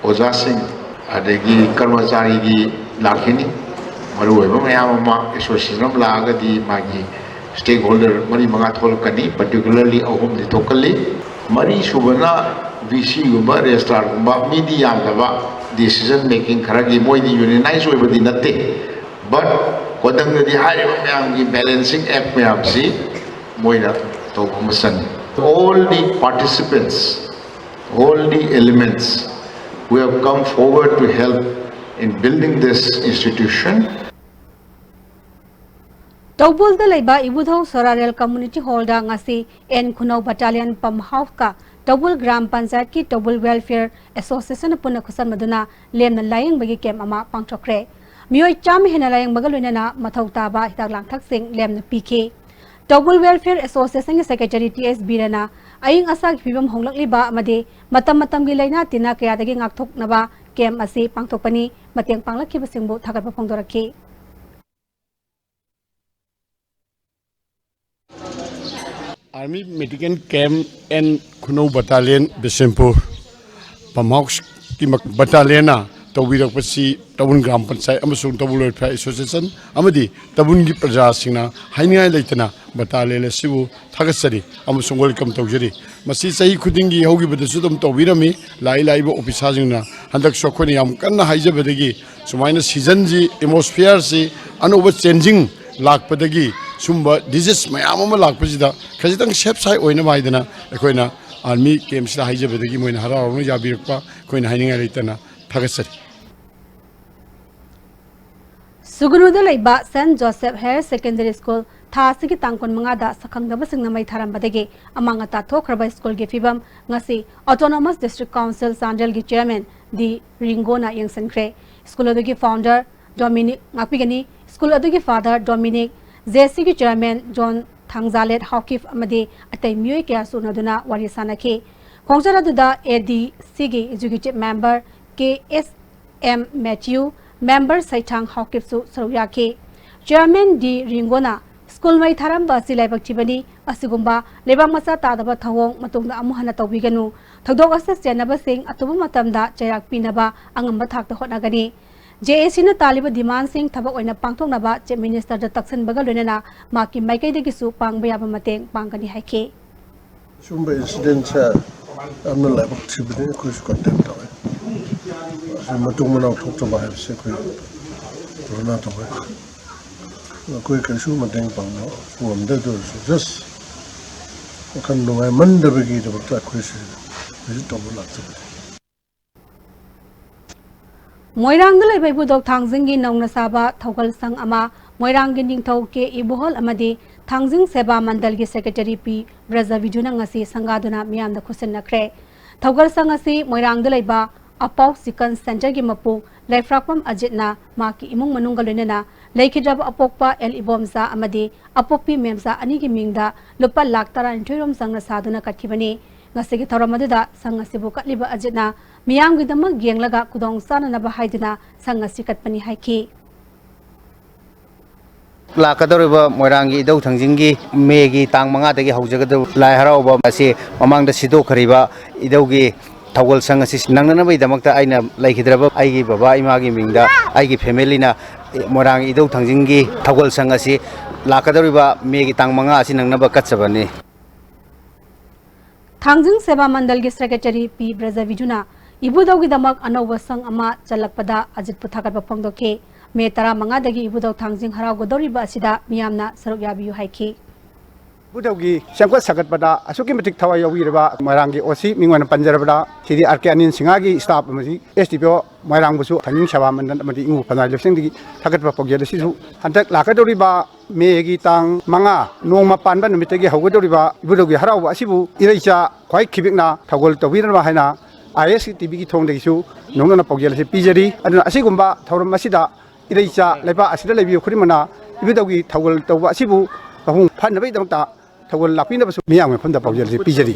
ꯑꯣꯖꯥꯁꯤꯡ, ꯑꯗꯒꯤ ꯀꯔꯃꯆꯥꯔꯤꯒꯤ ꯂꯥꯛꯈꯤꯅꯤ꯫ ꯃꯔꯨꯑꯣꯏꯕ ꯃꯌꯥꯝ ꯑꯃ ꯑꯦꯁꯣꯁꯤꯌꯦꯁꯟ ꯑꯃ ꯂꯥꯛꯑꯒꯗꯤ ꯃꯥꯒꯤ ꯁ꯭ꯇꯦꯛ ꯍꯣꯜꯗꯔ ꯃꯔꯤ ꯃꯉꯥ ꯊꯣꯛꯂꯛꯀꯅꯤ꯫ ꯄꯥꯔꯇꯤꯀꯨꯂꯔꯂꯤ ꯑꯍꯨꯝꯗꯤ ꯊꯣꯛꯀꯜꯂꯤ꯫ ꯃꯔꯤꯁꯨꯕꯅ ꯚꯤ ꯁꯤꯒꯨꯝꯕ ꯔꯦꯖꯤꯁꯇ꯭ꯔꯥꯔꯒꯨꯝꯕ ꯃꯤꯗꯤ ꯌꯥꯝꯗꯕ, ꯗꯤꯁꯤꯖꯟ ꯃꯦꯀꯤꯡ ꯈꯔꯒꯤ ꯃꯣꯏꯗꯤ ꯌꯨꯅꯤꯌꯟꯅꯥꯏꯖ ꯑꯣꯏꯕꯗꯤ ꯅꯠꯇꯦ꯫ ꯕꯠ ꯀꯣꯟꯊꯪꯗꯗꯤ ꯍꯥꯏꯔꯤꯕ ꯃꯌꯥꯝꯒꯤ ꯕꯦꯂꯦꯟꯁꯤꯡ ꯑꯦꯛ ꯃꯌꯥꯝꯁꯤ ꯃꯣꯏꯅ ꯇꯧꯕ ꯑꯃ ꯆꯪꯉꯤ꯫ All the participants, all the elements who have come forward to help in building this institution. ꯇꯧꯕꯨꯜꯗ ꯂꯩꯕ ꯏꯕꯨꯙꯧ ꯁꯣꯔꯥꯔꯦꯜ ꯀꯝꯃ꯭ꯌꯨꯅꯤꯇꯤ ꯍꯣꯜꯗ ꯉꯁꯤ ꯑꯦꯟ ꯈꯨꯅꯧ ꯕꯠꯇꯥꯂꯤꯌꯟ ꯄꯝ ꯍꯥꯎꯁꯀ ꯇꯧꯕꯨꯜ ꯒ꯭ꯔꯥꯝ ꯄꯟꯆꯥꯌꯠꯀꯤ ꯇꯧꯕꯨꯜ ꯋꯦꯜꯐꯤꯌꯔ ꯑꯦꯁꯣꯁꯤꯌꯦꯁꯟꯅ ꯄꯨꯟꯅ ꯈꯨꯠꯁꯝꯅꯗꯨꯅ ꯂꯦꯝꯅ ꯂꯥꯌꯦꯡꯕꯒꯤ ꯀꯦꯝꯞ ꯑꯃ ꯄꯥꯡꯊꯣꯛꯈ꯭ꯔꯦ꯫ ꯃꯤꯑꯣꯏ ꯆꯥꯝꯃ ꯍꯦꯟꯅ ꯂꯥꯌꯦꯡꯕꯒ ꯂꯣꯏꯅꯅ ꯃꯊꯧ ꯇꯥꯕ ꯍꯤꯗꯥꯛ ꯂꯥꯡꯊꯛꯁꯤꯡ ꯂꯦꯝꯅ ꯄꯤꯈꯤ꯫ ꯇꯧꯕꯨꯜ ꯋꯦꯜꯐꯤꯌꯔ ꯑꯦꯁꯣꯁꯤꯌꯦꯁꯟꯒꯤ ꯁꯦꯀ꯭ꯔꯦꯇꯔꯤ ꯇꯤ ꯑꯦꯁ ꯕꯤꯔꯦꯟꯅ ꯑꯏꯪ ꯑꯁꯥꯒꯤ ꯐꯤꯕꯝ ꯍꯣꯡꯂꯛꯂꯤꯕ ꯑꯃꯗꯤ ꯃꯇꯝ ꯃꯇꯝꯒꯤ ꯂꯥꯏꯅꯥ ꯇꯤꯟꯅꯥ ꯀꯌꯥꯗꯒꯤ ꯉꯥꯛꯊꯣꯛꯅꯕ ꯀꯦꯝꯞ ꯑꯁꯤ ꯄꯥꯡꯊꯣꯛꯄꯅꯤ꯫ ꯃꯇꯦꯡ ꯄꯥꯡꯂꯛꯈꯤꯕꯁꯤꯡꯕꯨ ꯊꯥꯒꯠꯄ ꯐꯣꯡꯗꯣꯔꯛꯈꯤ꯫ Army Medical Camp and Khunou Battalion, Bishnupur, pump ꯍꯥꯎꯁꯀꯤ ꯕꯠꯇꯥꯂꯤꯌꯟꯅ ꯇꯧꯕꯤꯔꯛꯄꯁꯤ ꯇꯥꯕꯨꯜ ꯒ꯭ꯔꯥꯝ ꯄꯟꯆꯥꯌꯠ ꯑꯃꯁꯨꯡ ꯇꯥꯕꯨꯜ ꯋꯦꯜꯐꯤꯌꯔ ꯑꯦꯁꯣꯁꯤꯌꯦꯁꯟ ꯑꯃꯗꯤ ꯇꯥꯕꯨꯜꯒꯤ ꯄ꯭ꯔꯖꯥꯁꯤꯡꯅ ꯍꯥꯏꯅꯤꯡꯉꯥꯏ ꯂꯩꯇꯅ ꯕꯠꯇꯥꯂꯤꯌꯟ ꯑꯁꯤꯕꯨ ꯊꯥꯒꯠꯆꯔꯤ ꯑꯃꯁꯨꯡ ꯋꯦꯜꯀꯝ ꯇꯧꯖꯔꯤ꯫ ꯃꯁꯤ ꯆꯍꯤ ꯈꯨꯗꯤꯡꯒꯤ ꯍꯧꯈꯤꯕꯗꯁꯨ ꯑꯗꯨꯝ ꯇꯧꯕꯤꯔꯝꯃꯤ꯫ ꯂꯥꯛꯏ ꯂꯥꯛꯏꯕ ꯑꯣꯐꯤꯁꯥꯔꯁꯤꯡꯅ ꯍꯟꯗꯛꯁꯨ ꯑꯩꯈꯣꯏꯅ ꯌꯥꯝ ꯀꯟꯅ ꯍꯥꯏꯖꯕꯗꯒꯤ ꯁꯨꯃꯥꯏꯅ ꯁꯤꯖꯟꯁꯤ, ꯑꯦꯠꯃꯣꯁꯐꯤꯌꯔꯁꯤ ꯑꯅꯧꯕ ꯆꯦꯟꯖꯤꯡ ꯂꯥꯛꯄꯗꯒꯤ ꯁꯨꯝꯕ ꯗꯤꯖꯤꯁ ꯃꯌꯥꯝ ꯑꯃ ꯂꯥꯛꯄꯁꯤꯗ ꯈꯖꯤꯛꯇꯪ ꯁꯦꯐ ꯁꯥꯏꯠ ꯑꯣꯏꯅꯕ ꯍꯥꯏꯗꯅ ꯑꯩꯈꯣꯏꯅ ꯑꯥꯔꯃꯤ ꯀꯦꯝꯞꯁꯤꯗ ꯍꯥꯏꯖꯕꯗꯒꯤ ꯃꯣꯏꯅ ꯍꯔꯥꯎ ꯍꯔꯥꯎꯅ ꯌꯥꯕꯤꯔꯛꯄ ꯑꯩꯈꯣꯏꯅ ꯍꯥꯏꯅꯤꯡꯉꯥꯏ ꯂꯩꯇꯅ ꯊꯥꯒꯠꯆꯔꯤ꯫ ꯁꯨꯒꯅꯨꯗ ꯂꯩꯕ saint Joseph higher secondary school ꯊꯥ ꯑꯁꯤꯒꯤ ꯇꯥꯡ ꯀꯨꯟꯃꯉꯥꯗ ꯁꯛꯈꯪꯗꯕꯁꯤꯡꯅ ꯃꯩ ꯊꯥꯔꯝꯕꯗꯒꯤ ꯑꯃꯥꯡ ꯑꯇꯥ ꯊꯣꯛꯈ꯭ꯔꯕ ꯁ꯭ꯀꯨꯜꯒꯤ ꯐꯤꯕꯝ ꯉꯁꯤ ꯑꯣꯇꯣꯅꯣꯃꯁ ꯗꯤꯁꯇ꯭ꯔꯤꯛ ꯀꯥꯎꯟꯁꯤꯜ ꯆꯥꯟꯗꯦꯜꯒꯤ ꯆꯤꯌꯔꯃꯦꯟ ꯗꯤ ꯔꯤꯡꯒꯣꯅ ꯌꯦꯡꯁꯤꯟꯈ꯭ꯔꯦ꯫ ꯁ꯭ꯀꯨꯜ ꯑꯗꯨꯒꯤ ꯐꯥꯎꯟꯗꯔ ꯗꯣꯃꯤꯅꯤꯛ ꯉꯥꯛꯄꯤꯒꯅꯤ꯫ ꯁ꯭ꯀꯨꯜ ꯑꯗꯨꯒꯤ ꯐꯥꯗꯔ ꯗꯣꯃꯤꯅꯤꯛ, ꯖꯦ ꯁꯤꯒꯤ ꯆꯤꯌꯔꯃꯦꯟ ꯖꯣꯟ ꯊꯥꯡꯖꯥꯂꯦꯠ ꯍꯥꯎꯀꯤꯞ ꯑꯃꯗꯤ ꯑꯇꯩ ꯃꯤꯑꯣꯏ ꯀꯌꯥꯁꯨ ꯎꯅꯗꯨꯅ ꯋꯥꯔꯤ ꯁꯥꯅꯈꯤ꯫ ꯈꯣꯡꯆꯠ ꯑꯗꯨꯗ ꯑꯦ ꯗꯤ ꯁꯤꯒꯤ ꯑꯦꯛꯖꯤꯀ꯭ꯌꯨꯇꯤꯚ ꯃꯦꯝꯕꯔ ꯀꯦ ꯑꯦꯁ ꯑꯦꯝ ꯃꯦꯊ꯭ꯌꯨ, ꯃꯦꯝꯕꯔ ꯁꯩꯊꯥꯡ ꯍꯥꯎꯀꯤꯞꯁꯨ ꯁꯔꯨꯛ ꯌꯥꯈꯤ꯫ ꯆꯤꯌꯔꯃꯦꯟ ꯗꯤ ꯔꯤꯡꯒꯣꯅ ꯁ꯭ꯀꯨꯜ ꯃꯩ ꯊꯥꯔꯝꯕ ꯑꯁꯤ ꯂꯥꯏꯕꯛ ꯊꯤꯕꯅꯤ꯫ ꯑꯁꯤꯒꯨꯝꯕ ꯂꯩꯕꯥꯛ ꯃꯆꯥ ꯇꯥꯗꯕ ꯊꯧꯑꯣꯡ ꯃꯇꯨꯡꯗ ꯑꯃꯨꯛ ꯍꯟꯅ ꯇꯧꯕꯤꯒꯅꯨ꯫ ꯊꯧꯗꯣꯛ ꯑꯁꯤꯗ ꯆꯦꯟꯅꯕꯁꯤꯡ ꯑꯊꯨꯕ ꯃꯇꯝꯗ ꯆꯩꯔꯥꯛ ꯄꯤꯅꯕ ꯑꯉꯝꯕ ꯊꯥꯛꯇ ꯍꯣꯠꯅꯒꯅꯤ꯫ ꯖꯦ ꯑꯦ ꯁꯤꯅ ꯇꯥꯜꯂꯤꯕ ꯗꯤꯃꯥꯟꯁꯤꯡ ꯊꯕꯛ ꯑꯣꯏꯅ ꯄꯥꯡꯊꯣꯛꯅꯕ ꯆꯤꯐ ꯃꯤꯅꯤꯁꯇꯔꯗ ꯇꯛꯁꯤꯟꯕꯒ ꯂꯣꯏꯅꯅ ꯃꯍꯥꯛꯀꯤ ꯃꯥꯏꯀꯩꯗꯒꯤꯁꯨ ꯄꯥꯡꯕ ꯌꯥꯕ ꯃꯇꯦꯡ ꯄꯥꯡꯒꯅꯤ ꯍꯥꯏꯈꯤ꯫ ꯁꯤꯒꯨꯝꯕ ꯏꯟꯁꯤꯗꯦꯟꯁꯦ ꯌꯥꯝꯅ ꯂꯥꯏꯕꯛ ꯊꯤꯕꯅꯤ, ꯑꯩꯈꯣꯏꯁꯨ ꯀꯟꯗꯦꯝ ꯇꯧꯋꯦ꯫ ꯑꯁꯤ ꯃꯇꯨꯡ ꯃꯅꯥꯎ ꯊꯣꯛꯇꯕ ꯍꯥꯏꯕꯁꯦ ꯑꯩꯈꯣꯏ ꯙꯔꯅꯥ ꯇꯧꯋꯦ꯫ ꯑꯩꯈꯣꯏ ꯀꯩꯁꯨ ꯃꯇꯦꯡ ꯄꯥꯡꯕ ꯉꯝꯗꯦ꯫ ꯑꯗꯨ ꯑꯣꯏꯔꯁꯨ ꯖꯁ ꯋꯥꯈꯜ ꯅꯨꯡꯉꯥꯏꯃꯟꯗꯕꯒꯤꯗꯃꯛꯇ ꯑꯩꯈꯣꯏꯁꯦ ꯚꯤꯖꯤꯠ ꯇꯧꯕ ꯂꯥꯛꯆꯕꯅꯤ꯫ ꯃꯣꯏꯔꯥꯡꯗ ꯂꯩꯕ ꯏꯕꯨꯙꯧ ꯊꯥꯡꯖꯤꯡꯒꯤ ꯅꯧꯅ ꯁꯥꯕ ꯊꯧꯒꯜ ꯁꯪ ꯑꯃ ꯃꯣꯏꯔꯥꯡꯒꯤ ꯅꯤꯡꯊꯧ ꯀꯦ ꯏꯕꯣꯍꯜ ꯑꯃꯗꯤ ꯊꯥꯡꯖꯤꯡ ꯁꯦꯕꯥ ꯃꯟꯗꯜꯒꯤ ꯁꯦꯀ꯭ꯔꯦꯇꯔꯤ ꯄꯤ ꯕ꯭ꯔꯖꯕꯤꯖꯨꯅ ꯉꯁꯤ ꯁꯪꯒꯥꯗꯨꯅ ꯃꯤꯌꯥꯝꯗ ꯈꯨꯠꯁꯤꯟꯅꯈ꯭ꯔꯦ꯫ ꯊꯧꯒꯜ ꯁꯪ ꯑꯁꯤ ꯃꯣꯏꯔꯥꯡꯗ ꯂꯩꯕ ꯑꯄꯥꯎ ꯆꯤꯀꯟ ꯁꯦꯟꯇꯔꯒꯤ ꯃꯄꯨ ꯂꯩꯐ꯭ꯔꯥꯛꯄꯝ ꯑꯖꯤꯠꯅ ꯃꯍꯥꯛꯀꯤ ꯏꯃꯨꯡ ꯃꯅꯨꯡꯒ ꯂꯣꯏꯅꯅ ꯂꯩꯈꯤꯗ꯭ꯔꯕ ꯑꯄꯣꯛꯄ ꯑꯦꯜ ꯏꯕꯣꯝꯆꯥ ꯑꯃꯗꯤ ꯑꯄꯣꯛꯄꯤ ꯃꯦꯝꯆꯥ ꯑꯅꯤꯒꯤ ꯃꯤꯡꯗ ꯂꯨꯄꯥ ꯂꯥꯈ ꯇꯔꯥꯅꯤꯊꯣꯏ ꯔꯣꯝ ꯆꯪꯅ ꯁꯥꯗꯨꯅ ꯀꯠꯈꯤꯕꯅꯤ꯫ ꯉꯁꯤꯒꯤ ꯊꯧꯔꯝ ꯑꯗꯨꯗ ꯁꯪ ꯑꯁꯤꯕꯨ ꯀꯠꯂꯤꯕ ꯑꯖꯤꯠꯅ ꯃꯤꯌꯥꯝꯒꯤꯗꯃꯛ ꯌꯦꯡꯂꯒ ꯈꯨꯗꯣꯡ ꯆꯥꯅꯅꯕ ꯍꯥꯏꯗꯨꯅ ꯁꯪ ꯑꯁꯤ ꯀꯠꯄꯅꯤ ꯍꯥꯏꯈꯤ꯫ ꯂꯥꯛꯀꯗꯧꯔꯤꯕ ꯃꯣꯏꯔꯥꯡꯒꯤ ꯏꯙꯧ ꯊꯥꯡꯖꯤꯡꯒꯤ ꯃꯦꯒꯤ ꯇꯥꯡ ꯃꯉꯥꯗꯒꯤ ꯍꯧꯖꯒꯗꯧꯕ ꯂꯥꯏ ꯍꯔꯥꯎꯕ ꯑꯁꯤ ꯃꯃꯥꯡꯗ ꯁꯤꯗꯣꯛꯈ꯭ꯔꯤꯕ ꯏꯙꯧꯒꯤ ꯊꯧꯒꯜ ꯁꯪ ꯑꯁꯤ ꯅꯪꯅꯅꯕꯒꯤꯗꯃꯛꯇ ꯑꯩꯅ ꯂꯩꯈꯤꯗ꯭ꯔꯕ ꯑꯩꯒꯤ ꯕꯕꯥ ꯏꯃꯥꯒꯤ ꯃꯤꯡꯗ ꯑꯩꯒꯤ ꯐꯦꯃꯤꯂꯤꯅ ꯃꯣꯏꯔꯥꯡꯒꯤ ꯏꯙꯧ ꯊꯥꯡꯖꯤꯡꯒꯤ ꯊꯧꯒꯜ ꯁꯪ ꯑꯁꯤ ꯂꯥꯛꯀꯗꯧꯔꯤꯕ ꯃꯦꯒꯤ ꯇꯥꯡ ꯃꯉꯥ ꯑꯁꯤ ꯅꯪꯅꯕ ꯀꯠꯆꯕꯅꯤ꯫ ꯊꯥꯡꯖꯤꯡ ꯁꯦꯕꯥ ꯃꯟꯗꯜꯒꯤ ꯁꯦꯀ꯭ꯔꯦꯇꯔꯤ ꯄꯤ ꯕ꯭ꯔꯖꯕꯤꯖꯨꯅ ꯏꯕꯨꯙꯧꯒꯤꯗꯃꯛ ꯑꯅꯧꯕ ꯁꯪ ꯑꯃ ꯆꯜꯂꯛꯄꯗ ꯑꯖꯤꯠꯄꯨ ꯊꯥꯒꯠꯄ ꯐꯣꯡꯗꯣꯛꯈꯤ꯫ ꯃꯦ ꯇꯔꯥꯃꯉꯥꯗꯒꯤ ꯏꯕꯨꯙꯧ ꯊꯥꯡꯖꯤꯡ ꯍꯔꯥꯎꯒꯗꯧꯔꯤꯕ ꯑꯁꯤꯗ ꯃꯤꯌꯥꯝꯅ ꯁꯔꯨꯛ ꯌꯥꯕꯤꯌꯨ ꯍꯥꯏꯈꯤ꯫ ꯏꯕꯨꯙꯧꯒꯤ ꯁꯦꯝꯒꯠ ꯁꯥꯒꯠꯄꯗ ꯑꯁꯨꯛꯀꯤ ꯃꯇꯤꯛ ꯊꯋꯥꯏ ꯌꯥꯎꯕꯤꯔꯕ ꯃꯣꯏꯔꯥꯡꯒꯤ ꯑꯣ ꯁꯤ ꯃꯤꯡ ꯑꯣꯏꯅ ꯄꯟꯖꯔꯕꯗ ꯁꯤꯗꯤ ꯑꯥꯔ ꯀꯦ ꯑꯅꯤꯜ ꯁꯤꯡꯍꯒꯤ ꯁ꯭ꯇꯥꯐ ꯑꯃꯗꯤ ꯑꯦꯁ ꯗꯤ ꯄꯤ ꯑꯣ ꯃꯣꯏꯔꯥꯡꯕꯨꯁꯨ ꯊꯥꯡꯖꯤꯡ ꯁꯦꯕꯥ ꯃꯟꯗꯜ ꯑꯃꯗꯤ ꯏꯉꯨ ꯐꯅꯥꯏ ꯂꯨꯞꯁꯤꯡꯗꯒꯤ ꯊꯥꯒꯠꯄ ꯄꯥꯎꯖꯦꯜ ꯑꯁꯤꯁꯨ ꯍꯟꯗꯛ ꯂꯥꯛꯀꯗꯧꯔꯤꯕ ꯃꯦꯒꯤ ꯇꯥꯡ ꯃꯉꯥ ꯅꯣꯡꯃ ꯄꯥꯟꯕ ꯅꯨꯃꯤꯠꯇꯒꯤ ꯍꯧꯒꯗꯧꯔꯤꯕ ꯏꯕꯨꯙꯧꯒꯤ ꯍꯔꯥꯎꯕ ꯑꯁꯤꯕꯨ ꯏꯔꯩꯆꯥ ꯈ꯭ꯋꯥꯏ ꯈꯤꯕꯤꯛꯅ ꯊꯧꯒꯜ ꯇꯧꯕꯤꯅꯕ ꯍꯥꯏꯅ ꯑꯥꯏ ꯑꯦꯁ ꯇꯤ ꯚꯤꯒꯤ ꯊꯣꯡꯗꯒꯤꯁꯨ ꯅꯧꯅꯅ ꯄꯥꯎꯖꯦꯜ ꯑꯁꯤ ꯄꯤꯖꯔꯤ꯫ ꯑꯗꯨꯅ ꯑꯁꯤꯒꯨꯝꯕ ꯊꯧꯔꯝ ꯑꯁꯤꯗ ꯏꯔꯩꯆꯥ ꯂꯩꯕꯥꯛ ꯑꯁꯤꯗ ꯂꯩꯕꯤꯕ ꯈꯨꯗꯤꯡꯃꯛꯅ ꯏꯕꯨꯙꯧꯒꯤ ꯊꯧꯒꯜ ꯇꯧꯕ ꯑꯁꯤꯕꯨ ꯃꯄꯨꯡ ꯐꯥꯅꯕꯒꯤꯗꯃꯛꯇ ꯊꯧꯒꯜ ꯂꯥꯛꯄꯤꯅꯕꯁꯨ ꯃꯤꯌꯥꯝꯒꯤ ꯃꯐꯝꯗ ꯄꯥꯎꯖꯦꯜ ꯑꯁꯤ ꯄꯤꯖꯔꯤ꯫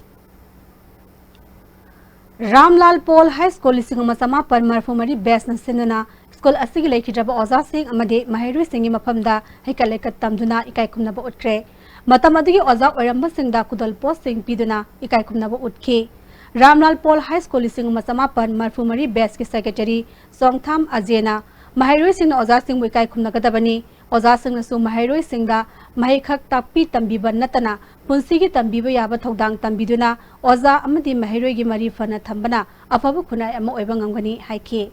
ꯔꯥꯝꯂꯥꯜ ꯄꯣꯜ ꯍꯥꯏ ꯁ꯭ꯀꯨꯜ ꯂꯤꯁꯤꯡ ꯑꯃ ꯆꯃꯥꯄꯟ ꯃꯔꯤꯐꯨ ꯃꯔꯤ ꯕꯦꯁꯅ ꯁꯤꯟꯗꯨꯅ ꯁ꯭ꯀꯨꯜ ꯑꯁꯤꯒꯤ ꯂꯩꯈꯤꯗ꯭ꯔꯕ ꯑꯣꯖꯥꯁꯤꯡ ꯑꯃꯗꯤ ꯃꯍꯩꯔꯣꯏꯁꯤꯡꯒꯤ ꯃꯐꯝꯗ ꯍꯩꯀꯠ ꯂꯩꯀꯠ ꯇꯝꯗꯨꯅ ꯏꯀꯥꯏ ꯈꯨꯝꯅꯕ ꯎꯠꯈ꯭ꯔꯦ꯫ ꯃꯇꯝ ꯑꯗꯨꯒꯤ ꯑꯣꯖꯥ ꯑꯣꯏꯔꯝꯕꯁꯤꯡꯗ ꯈꯨꯗꯣꯜ ꯄꯣꯠꯁꯤꯡ ꯄꯤꯗꯨꯅ ꯏꯀꯥꯏ ꯈꯨꯝꯅꯕ ꯎꯠꯈꯤ꯫ ꯔꯥꯝꯂꯥꯜ ꯄꯣꯜ ꯍꯥꯏ ꯁ꯭ꯀꯨꯜ ꯂꯤꯁꯤꯡ ꯑꯃ ꯆꯃꯥꯄꯟ ꯃꯔꯤꯐꯨ ꯃꯔꯤ ꯕꯦꯁꯀꯤ ꯁꯦꯀ꯭ꯔꯦꯇꯔꯤ ꯆꯣꯡꯊꯥꯝ ꯑꯖꯦꯅ ꯃꯍꯩꯔꯣꯏꯁꯤꯡꯅ ꯑꯣꯖꯥꯁꯤꯡꯕꯨ ꯏꯀꯥꯏ ꯈꯨꯝꯅꯒꯗꯕꯅꯤ꯫ ꯑꯣꯖꯥꯁꯤꯡꯅꯁꯨ ꯃꯍꯩꯔꯣꯏꯁꯤꯡꯗ ꯃꯍꯩ ꯈꯛ ꯇꯥꯛꯄꯤ ꯇꯝꯕꯤꯕ ꯅꯠꯇꯅ ꯄꯨꯟꯁꯤꯒꯤ ꯇꯝꯕꯤꯕ ꯌꯥꯕ ꯊꯧꯗꯥꯡ ꯇꯝꯕꯤꯗꯨꯅ ꯑꯣꯖꯥ ꯑꯃꯗꯤ ꯃꯍꯩꯔꯣꯏꯒꯤ ꯃꯔꯤ ꯐꯅ ꯊꯝꯕꯅ ꯑꯐꯕ ꯈꯨꯟꯅꯥꯏ ꯑꯃ ꯑꯣꯏꯕ ꯉꯝꯒꯅꯤ ꯍꯥꯏꯈꯤ꯫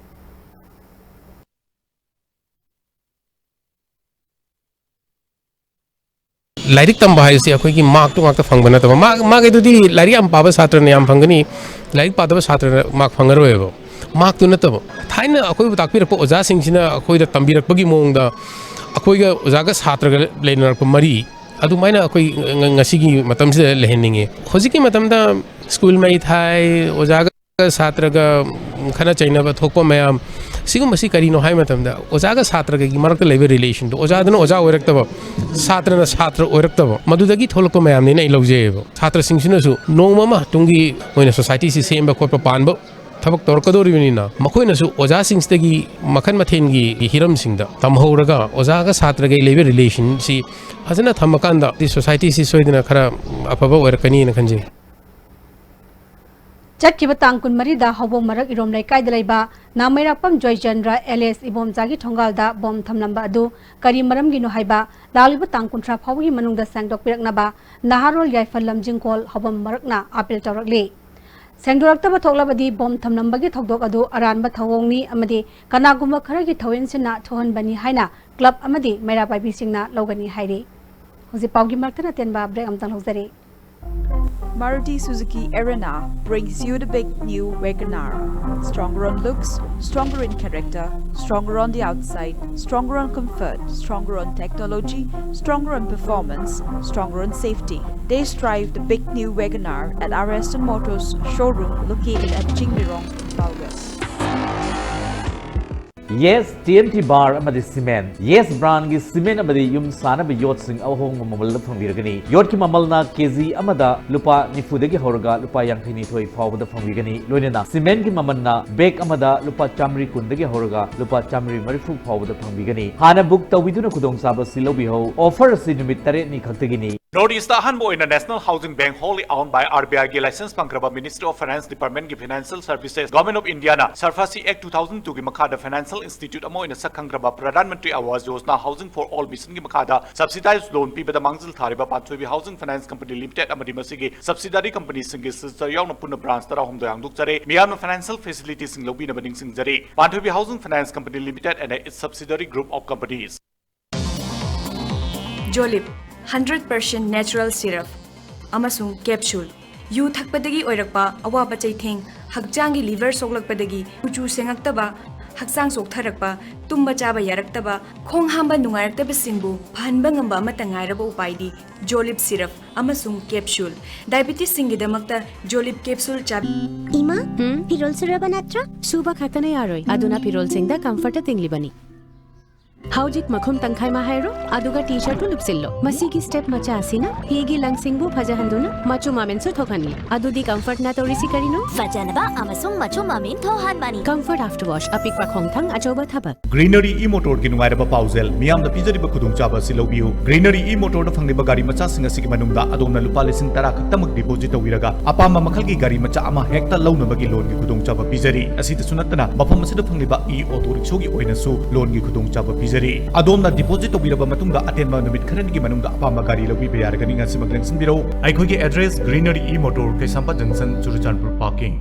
ꯂꯥꯏꯔꯤꯛ ꯇꯝꯕ ꯍꯥꯏꯕꯁꯤ ꯑꯩꯈꯣꯏꯒꯤ ꯃꯥꯔꯛꯇꯨ ꯉꯥꯛꯇ ꯐꯪꯕ ꯅꯠꯇꯕ, ꯃꯥꯔꯛ, ꯃꯥꯔꯛ ꯑꯗꯨꯗꯤ ꯂꯥꯏꯔꯤꯛ ꯌꯥꯝ ꯄꯥꯕ ꯁꯥꯇ꯭ꯔꯅ ꯌꯥꯝ ꯐꯪꯒꯅꯤ, ꯂꯥꯏꯔꯤꯛ ꯄꯥꯗꯕ ꯁꯥꯇ꯭ꯔꯅ ꯃꯥꯔꯛ ꯐꯪꯉꯔꯣꯏꯕ꯫ ꯃꯥꯔꯛꯇꯨ ꯅꯠꯇꯕ, ꯊꯥꯏꯅ ꯑꯩꯈꯣꯏꯕꯨ ꯇꯥꯛꯄꯤꯔꯛꯄ ꯑꯣꯖꯥꯁꯤꯡꯁꯤꯅ ꯑꯩꯈꯣꯏꯗ ꯇꯝꯕꯤꯔꯛꯄꯒꯤ ꯃꯑꯣꯡꯗ ꯑꯩꯈꯣꯏꯒ ꯑꯣꯖꯥꯒ ꯁꯥꯇ꯭ꯔꯒ ꯂꯩꯅꯔꯛꯄ ꯃꯔꯤ ꯑꯗꯨꯃꯥꯏꯅ ꯑꯩꯈꯣꯏ ꯉ-, ꯉ-, ꯉꯁꯤꯒꯤ ꯃꯇꯝꯁꯤꯗ ꯂꯩꯍꯟꯅꯤꯡꯉꯤ꯫ ꯍꯧꯖꯤꯛꯀꯤ ꯃꯇꯝꯗ ꯁ꯭ꯀꯨꯜ ꯃꯩ ꯊꯥꯏ, ꯑꯣꯖꯥꯒ ꯁꯥꯇ꯭ꯔꯒ ꯈꯠꯅ ꯆꯩꯅꯕ ꯊꯣꯛꯄ ꯃꯌꯥꯝ, ꯁꯤꯒꯨꯝꯕꯁꯤ ꯀꯔꯤꯅꯣ ꯍꯥꯏꯕ ꯃꯇꯝꯗ, ꯑꯣꯖꯥꯒ ꯁꯥꯇ꯭ꯔꯒꯒꯤ ꯃꯔꯛꯇ ꯂꯩꯕ ꯔꯤꯂꯦꯁꯟꯗꯣ, ꯑꯣꯖꯥꯗꯨꯅ ꯑꯣꯖꯥ ꯑꯣꯏꯔꯛꯇꯕ, ꯁꯥꯇ꯭ꯔꯅ ꯁꯥꯇ꯭ꯔ ꯑꯣꯏꯔꯛꯇꯕ, ꯃꯗꯨꯗꯒꯤ ꯊꯣꯛꯂꯛꯄ ꯃꯌꯥꯝꯅꯤꯅ ꯑꯩ ꯂꯧꯖꯩꯑꯕ꯫ ꯁꯥꯇ꯭ꯔꯁꯤꯡꯁꯤꯅꯁꯨ ꯅꯣꯡꯃ ꯑꯃ ꯇꯨꯡꯒꯤ ꯑꯣꯏꯅ ꯁꯣꯁꯥꯏꯇꯤꯁꯤ ꯁꯦꯝꯕ ꯈꯣꯠꯄ ꯄꯥꯟꯕ ꯊꯕꯛ ꯇꯧꯔꯛꯀꯗꯧꯔꯤꯕꯅꯤꯅ, ꯃꯈꯣꯏꯅꯁꯨ ꯑꯣꯖꯥꯁꯤꯡꯁꯤꯗꯒꯤ ꯃꯈꯜ ꯃꯊꯦꯜꯒꯤ ꯍꯤꯔꯝꯁꯤꯡꯗ ꯇꯝꯍꯧꯔꯒ, ꯑꯣꯖꯥꯒ ꯁꯥꯇ꯭ꯔꯒꯩ ꯂꯩꯕ ꯔꯤꯂꯦꯁꯟꯁꯤ ꯐꯖꯅ ꯊꯝꯃꯀꯥꯟꯗ, ꯁꯣꯁꯥꯏꯇꯤꯁꯤ ꯁꯣꯏꯗꯅ ꯈꯔ ꯑꯐꯕ ꯑꯣꯏꯔꯛꯀꯅꯤꯅ ꯈꯟꯖꯩ꯫ ꯆꯠꯈꯤꯕ ꯇꯥꯡ ꯀꯨꯟꯃꯔꯤꯗ ꯍꯧꯕꯣꯡ ꯃꯔꯛ ꯏꯔꯣꯝ ꯂꯩꯀꯥꯏꯗ ꯂꯩꯕ ꯅꯥꯃꯩꯔꯥꯛꯄꯝ ꯖꯣꯏꯆꯟꯗ꯭ꯔ ꯑꯦꯂꯤꯌꯥꯁ ꯏꯕꯣꯝꯆꯥꯒꯤ ꯊꯣꯡꯒꯥꯜꯗ ꯕꯣꯝ ꯊꯝꯂꯝꯕ ꯑꯗꯨ ꯀꯔꯤ ꯃꯔꯝꯒꯤꯅꯣ ꯍꯥꯏꯕ ꯂꯥꯛꯂꯤꯕ ꯇꯥꯡ ꯀꯨꯟꯊ꯭ꯔꯥ ꯐꯥꯎꯕꯒꯤ ꯃꯅꯨꯡꯗ ꯁꯦꯡꯗꯣꯛꯄꯤꯔꯛꯅꯕ ꯅꯍꯥꯔꯣꯜ ꯌꯥꯏꯐꯜ ꯂꯝꯖꯤꯡꯈꯣꯜ ꯍꯧꯕꯣꯡ ꯃꯔꯛꯅ ꯑꯥꯄꯤꯜ ꯇꯧꯔꯛꯂꯤ꯫ ꯁꯦꯡꯗꯣꯔꯛꯇꯕ ꯊꯣꯛꯂꯕꯗꯤ ꯕꯣꯝ ꯊꯝꯂꯝꯕꯒꯤ ꯊꯧꯗꯣꯛ ꯑꯗꯨ ꯑꯔꯥꯟꯕ ꯊꯧꯑꯣꯡꯅꯤ ꯑꯃꯗꯤ ꯀꯅꯥꯒꯨꯝꯕ ꯈꯔꯒꯤ ꯊꯧꯑꯣꯏꯟꯁꯤꯟꯅ ꯊꯣꯛꯍꯟꯕꯅꯤ ꯍꯥꯏꯅ ꯀ꯭ꯂꯕ ꯑꯃꯗꯤ ꯃꯩꯔꯥ ꯄꯥꯏꯕꯤꯁꯤꯡꯅ ꯂꯧꯒꯅꯤ ꯍꯥꯏꯔꯤ꯫ ꯍꯧꯖꯤꯛ ꯄꯥꯎꯒꯤ ꯃꯔꯛꯇ ꯑꯇꯦꯟꯕ ꯕ꯭ꯔꯦꯛ ꯑꯃꯇꯪ ꯂꯧꯖꯔꯤ꯫ Maruti Suzuki Erina brings you the big new WagonR. Stronger on looks, stronger in character, stronger on the outside, stronger on comfort, stronger on technology, stronger on performance, stronger on safety. Test drive the big new WagonR at our Aston Motors showroom located at Chingmeirong, Imphal West. Yes, T M T bar ꯑꯃꯗꯤ cement. Yes brandꯒꯤ cement ꯑꯃꯗꯤ ꯌꯨꯝ ꯁꯥꯅꯕ ꯌꯣꯠꯁꯤꯡ ꯑꯍꯣꯡꯕ ꯃꯃꯜꯗ ꯐꯪꯕꯤꯔꯒꯅꯤ꯫ ꯌꯣꯠꯀꯤ ꯃꯃꯜꯅ K G ꯑꯃꯗ ꯂꯨꯄꯥ ꯅꯤꯐꯨꯗꯒꯤ ꯍꯧꯔꯒ ꯂꯨꯄꯥ ꯌꯥꯡꯈꯩꯅꯤꯊꯣꯏ ꯐꯥꯎꯕꯗ ꯐꯪꯕꯤꯒꯅꯤ꯫ ꯂꯣꯏꯅꯅ cementꯀꯤ ꯃꯃꯜꯅ bag ꯑꯃꯗ ꯂꯨꯄꯥ ꯆꯥꯃꯔꯤ ꯀꯨꯟꯗꯒꯤ ꯍꯧꯔꯒ ꯂꯨꯄꯥ ꯆꯥꯃꯔꯤ ꯃꯔꯤꯐꯨ ꯐꯥꯎꯕꯗ ꯐꯪꯕꯤꯒꯅꯤ꯫ ꯍꯥꯟꯅ book ꯇꯧꯕꯤꯗꯨꯅ ꯈꯨꯗꯣꯡꯆꯥꯕ ꯑꯁꯤ ꯂꯧꯕꯤꯍꯧ꯫ Offer ꯑꯁꯤ ꯅꯨꯃꯤꯠ ꯇꯔꯦꯠꯅꯤ ꯈꯛꯇꯒꯤꯅꯤ꯫ North East ꯑꯍꯥꯟꯕ ꯑꯣꯏꯅ National Housing Bank, wholly owned by R B I ꯒꯤ license ꯐꯪꯈ꯭ꯔꯕ Ministry of Finance Department ꯒꯤ Financial Services, Government of India ꯅ SARFAESI Act two thousand two ꯒꯤ ꯃꯈꯥꯗ financial institute ꯑꯃ ꯑꯣꯏꯅ ꯁꯛ ꯈꯪꯈ꯭ꯔꯕ Pradhan Mantri Awas Yojana Housing for All Mission ꯒꯤ ꯃꯈꯥꯗ subsidized loan ꯄꯤꯕꯗ ꯃꯥꯡꯖꯤꯜ ꯊꯥꯔꯤꯕ ꯄꯥꯟꯊꯣꯏꯕꯤ Housing Finance Company Limited ꯑꯃꯗꯤ ꯃꯁꯤꯒꯤ subsidiary company ꯁꯤꯡꯒꯤ sister ꯌꯥꯎꯅ ꯄꯨꯟꯅ branch ꯇꯔꯥꯍꯨꯝꯗꯣꯏ ꯍꯥꯡꯗꯣꯛꯆꯔꯦ꯫ ꯃꯤꯌꯥꯝꯅ financial facility ꯁꯤꯡ ꯂꯧꯕꯤꯅꯕ ꯅꯤꯡꯁꯤꯡꯖꯔꯤ꯫ ꯄꯥꯟꯊꯣꯏꯕꯤ Housing Finance Company Limited and its subsidiary group of companies. Jolib, hundred percent natural syrup ꯑꯃꯁꯨꯡ capsule꯫ ꯌꯨ ꯊꯛꯄꯗꯒꯤ ꯑꯣꯏꯔꯛꯄ ꯑꯋꯥꯕ ꯆꯩꯊꯦꯡ, ꯍꯛꯆꯥꯡꯒꯤ liver ꯁꯣꯛꯂꯛꯄꯗꯒꯤ ꯀꯨꯆꯨ ꯁꯦꯡꯉꯛꯇꯕ, ꯍꯛꯆꯥꯡ ꯆꯣꯛꯊꯔꯛꯄ, ꯇꯨꯝꯕ ꯆꯥꯕ ꯌꯥꯔꯛꯇꯕ, ꯈꯣꯡ ꯍꯥꯝꯕ ꯅꯨꯡꯉꯥꯏꯔꯛꯇꯕꯁꯤꯡꯕꯨ ꯐꯍꯟꯕ ꯉꯝꯕ ꯑꯃꯠꯇ ꯉꯥꯏꯔꯕ ꯎꯄꯥꯏꯗꯤ Jolib syrup ꯑꯃꯁꯨꯡ capsule꯫ Diabetes ꯁꯤꯡꯒꯤꯗꯃꯛꯇ Jolib capsule ꯆꯥꯕꯤ꯫ ꯏꯃꯥ, ꯐꯤꯔꯣꯜ ꯁꯨꯔꯕ ꯅꯠꯇ꯭ꯔꯣ? ꯁꯨꯕ ꯈꯛꯇꯅ ꯌꯥꯔꯣꯏ, ꯑꯗꯨꯅ ꯐꯤꯔꯣꯜꯁꯤꯡꯗ comfortꯇ ꯇꯤꯡꯂꯤꯕꯅꯤ꯫ ꯍꯧꯖꯤꯛ ꯃꯈꯨꯝ ꯇꯪꯈꯥꯏ ꯑꯃ ꯍꯥꯏꯔꯣ, ꯑꯗꯨꯒ T-shirtꯇꯨ ꯂꯨꯞꯁꯤꯜꯂꯣ꯫ ꯃꯁꯤꯒꯤ step ꯃꯆꯥ ꯑꯁꯤꯅ ꯐꯤꯒꯤ ꯂꯪꯁꯤꯡꯕꯨ ꯐꯖꯍꯟꯗꯨꯅ ꯃꯆꯨ ꯃꯃꯦꯟꯁꯨ ꯊꯣꯛꯍꯟꯂꯤ꯫ ꯑꯗꯨꯗꯤ comfortꯅ ꯇꯧꯔꯤꯁꯤ ꯀꯔꯤꯅꯣ? ꯐꯖꯅꯕ ꯑꯃꯁꯨꯡ ꯃꯆꯨ ꯃꯃꯦꯟ ꯊꯣꯛꯍꯟꯕꯅꯤ꯫ Comfort After Wash, ꯑꯄꯤꯛꯄ ꯈꯣꯡꯊꯥꯡ, ꯑꯆꯧꯕ ꯊꯕꯛ꯫ Greenery E-Motorꯒꯤ ꯅꯨꯡꯉꯥꯏꯔꯕ ꯄꯥꯎꯖꯦꯜ, ꯃꯤꯌꯥꯝꯅ ꯄꯤꯖꯔꯤꯕ ꯈꯨꯗꯣꯡꯆꯥꯕ ꯑꯁꯤ ꯂꯧꯕꯤꯌꯨ꯫ Greenery E-Motorꯗ ꯐꯪꯂꯤꯕ ꯒꯥꯔꯤ ꯃꯆꯥꯁꯤꯡ ꯑꯁꯤꯒꯤ ꯃꯅꯨꯡꯗ ꯑꯗꯣꯝꯅ ꯂꯨꯄꯥ ꯂꯤꯁꯤꯡ ꯇꯔꯥ ꯈꯛꯇꯃꯛ deposit ꯇꯧꯕꯤꯔꯒ ꯑꯄꯥꯝꯕ ꯃꯈꯜꯒꯤ ꯒꯥꯔꯤ ꯃꯆꯥ ꯑꯃ ꯍꯦꯛꯇ ꯂꯧꯅꯕꯒꯤ loanꯒꯤ ꯈꯨꯗꯣꯡꯆꯥꯕ ꯄꯤꯖꯔꯤ꯫ ꯑꯁꯤꯗꯁꯨ ꯅꯠꯇꯅ ꯃꯐꯝ ꯑꯁꯤꯗ ꯐꯪꯂꯤꯕ E-Auto Rickshawꯒꯤ ꯑꯣꯏꯅꯁꯨ loanꯒꯤ ꯈꯨꯗꯣꯡꯆꯥꯕ ꯄꯤꯖꯔꯤ꯫ ꯑꯗꯣꯝꯅ deposit ꯇꯧꯕꯤꯔꯕ ꯃꯇꯨꯡꯗ ꯑꯇꯦꯟꯕ ꯅꯨꯃꯤꯠ ꯈꯔꯅꯤꯒꯤ ꯃꯅꯨꯡꯗ ꯑꯄꯥꯝꯕ ꯒꯥꯔꯤ ꯂꯧꯕꯤꯕ ꯌꯥꯔꯒꯅꯤ꯫ ꯉꯁꯤꯃꯛ ꯂꯦꯡꯁꯤꯟꯕꯤꯔꯛꯎ꯫ ꯑꯩꯈꯣꯏꯒꯤ address Greenery E-Motor, Keishampat junction, Churachandpur parking꯫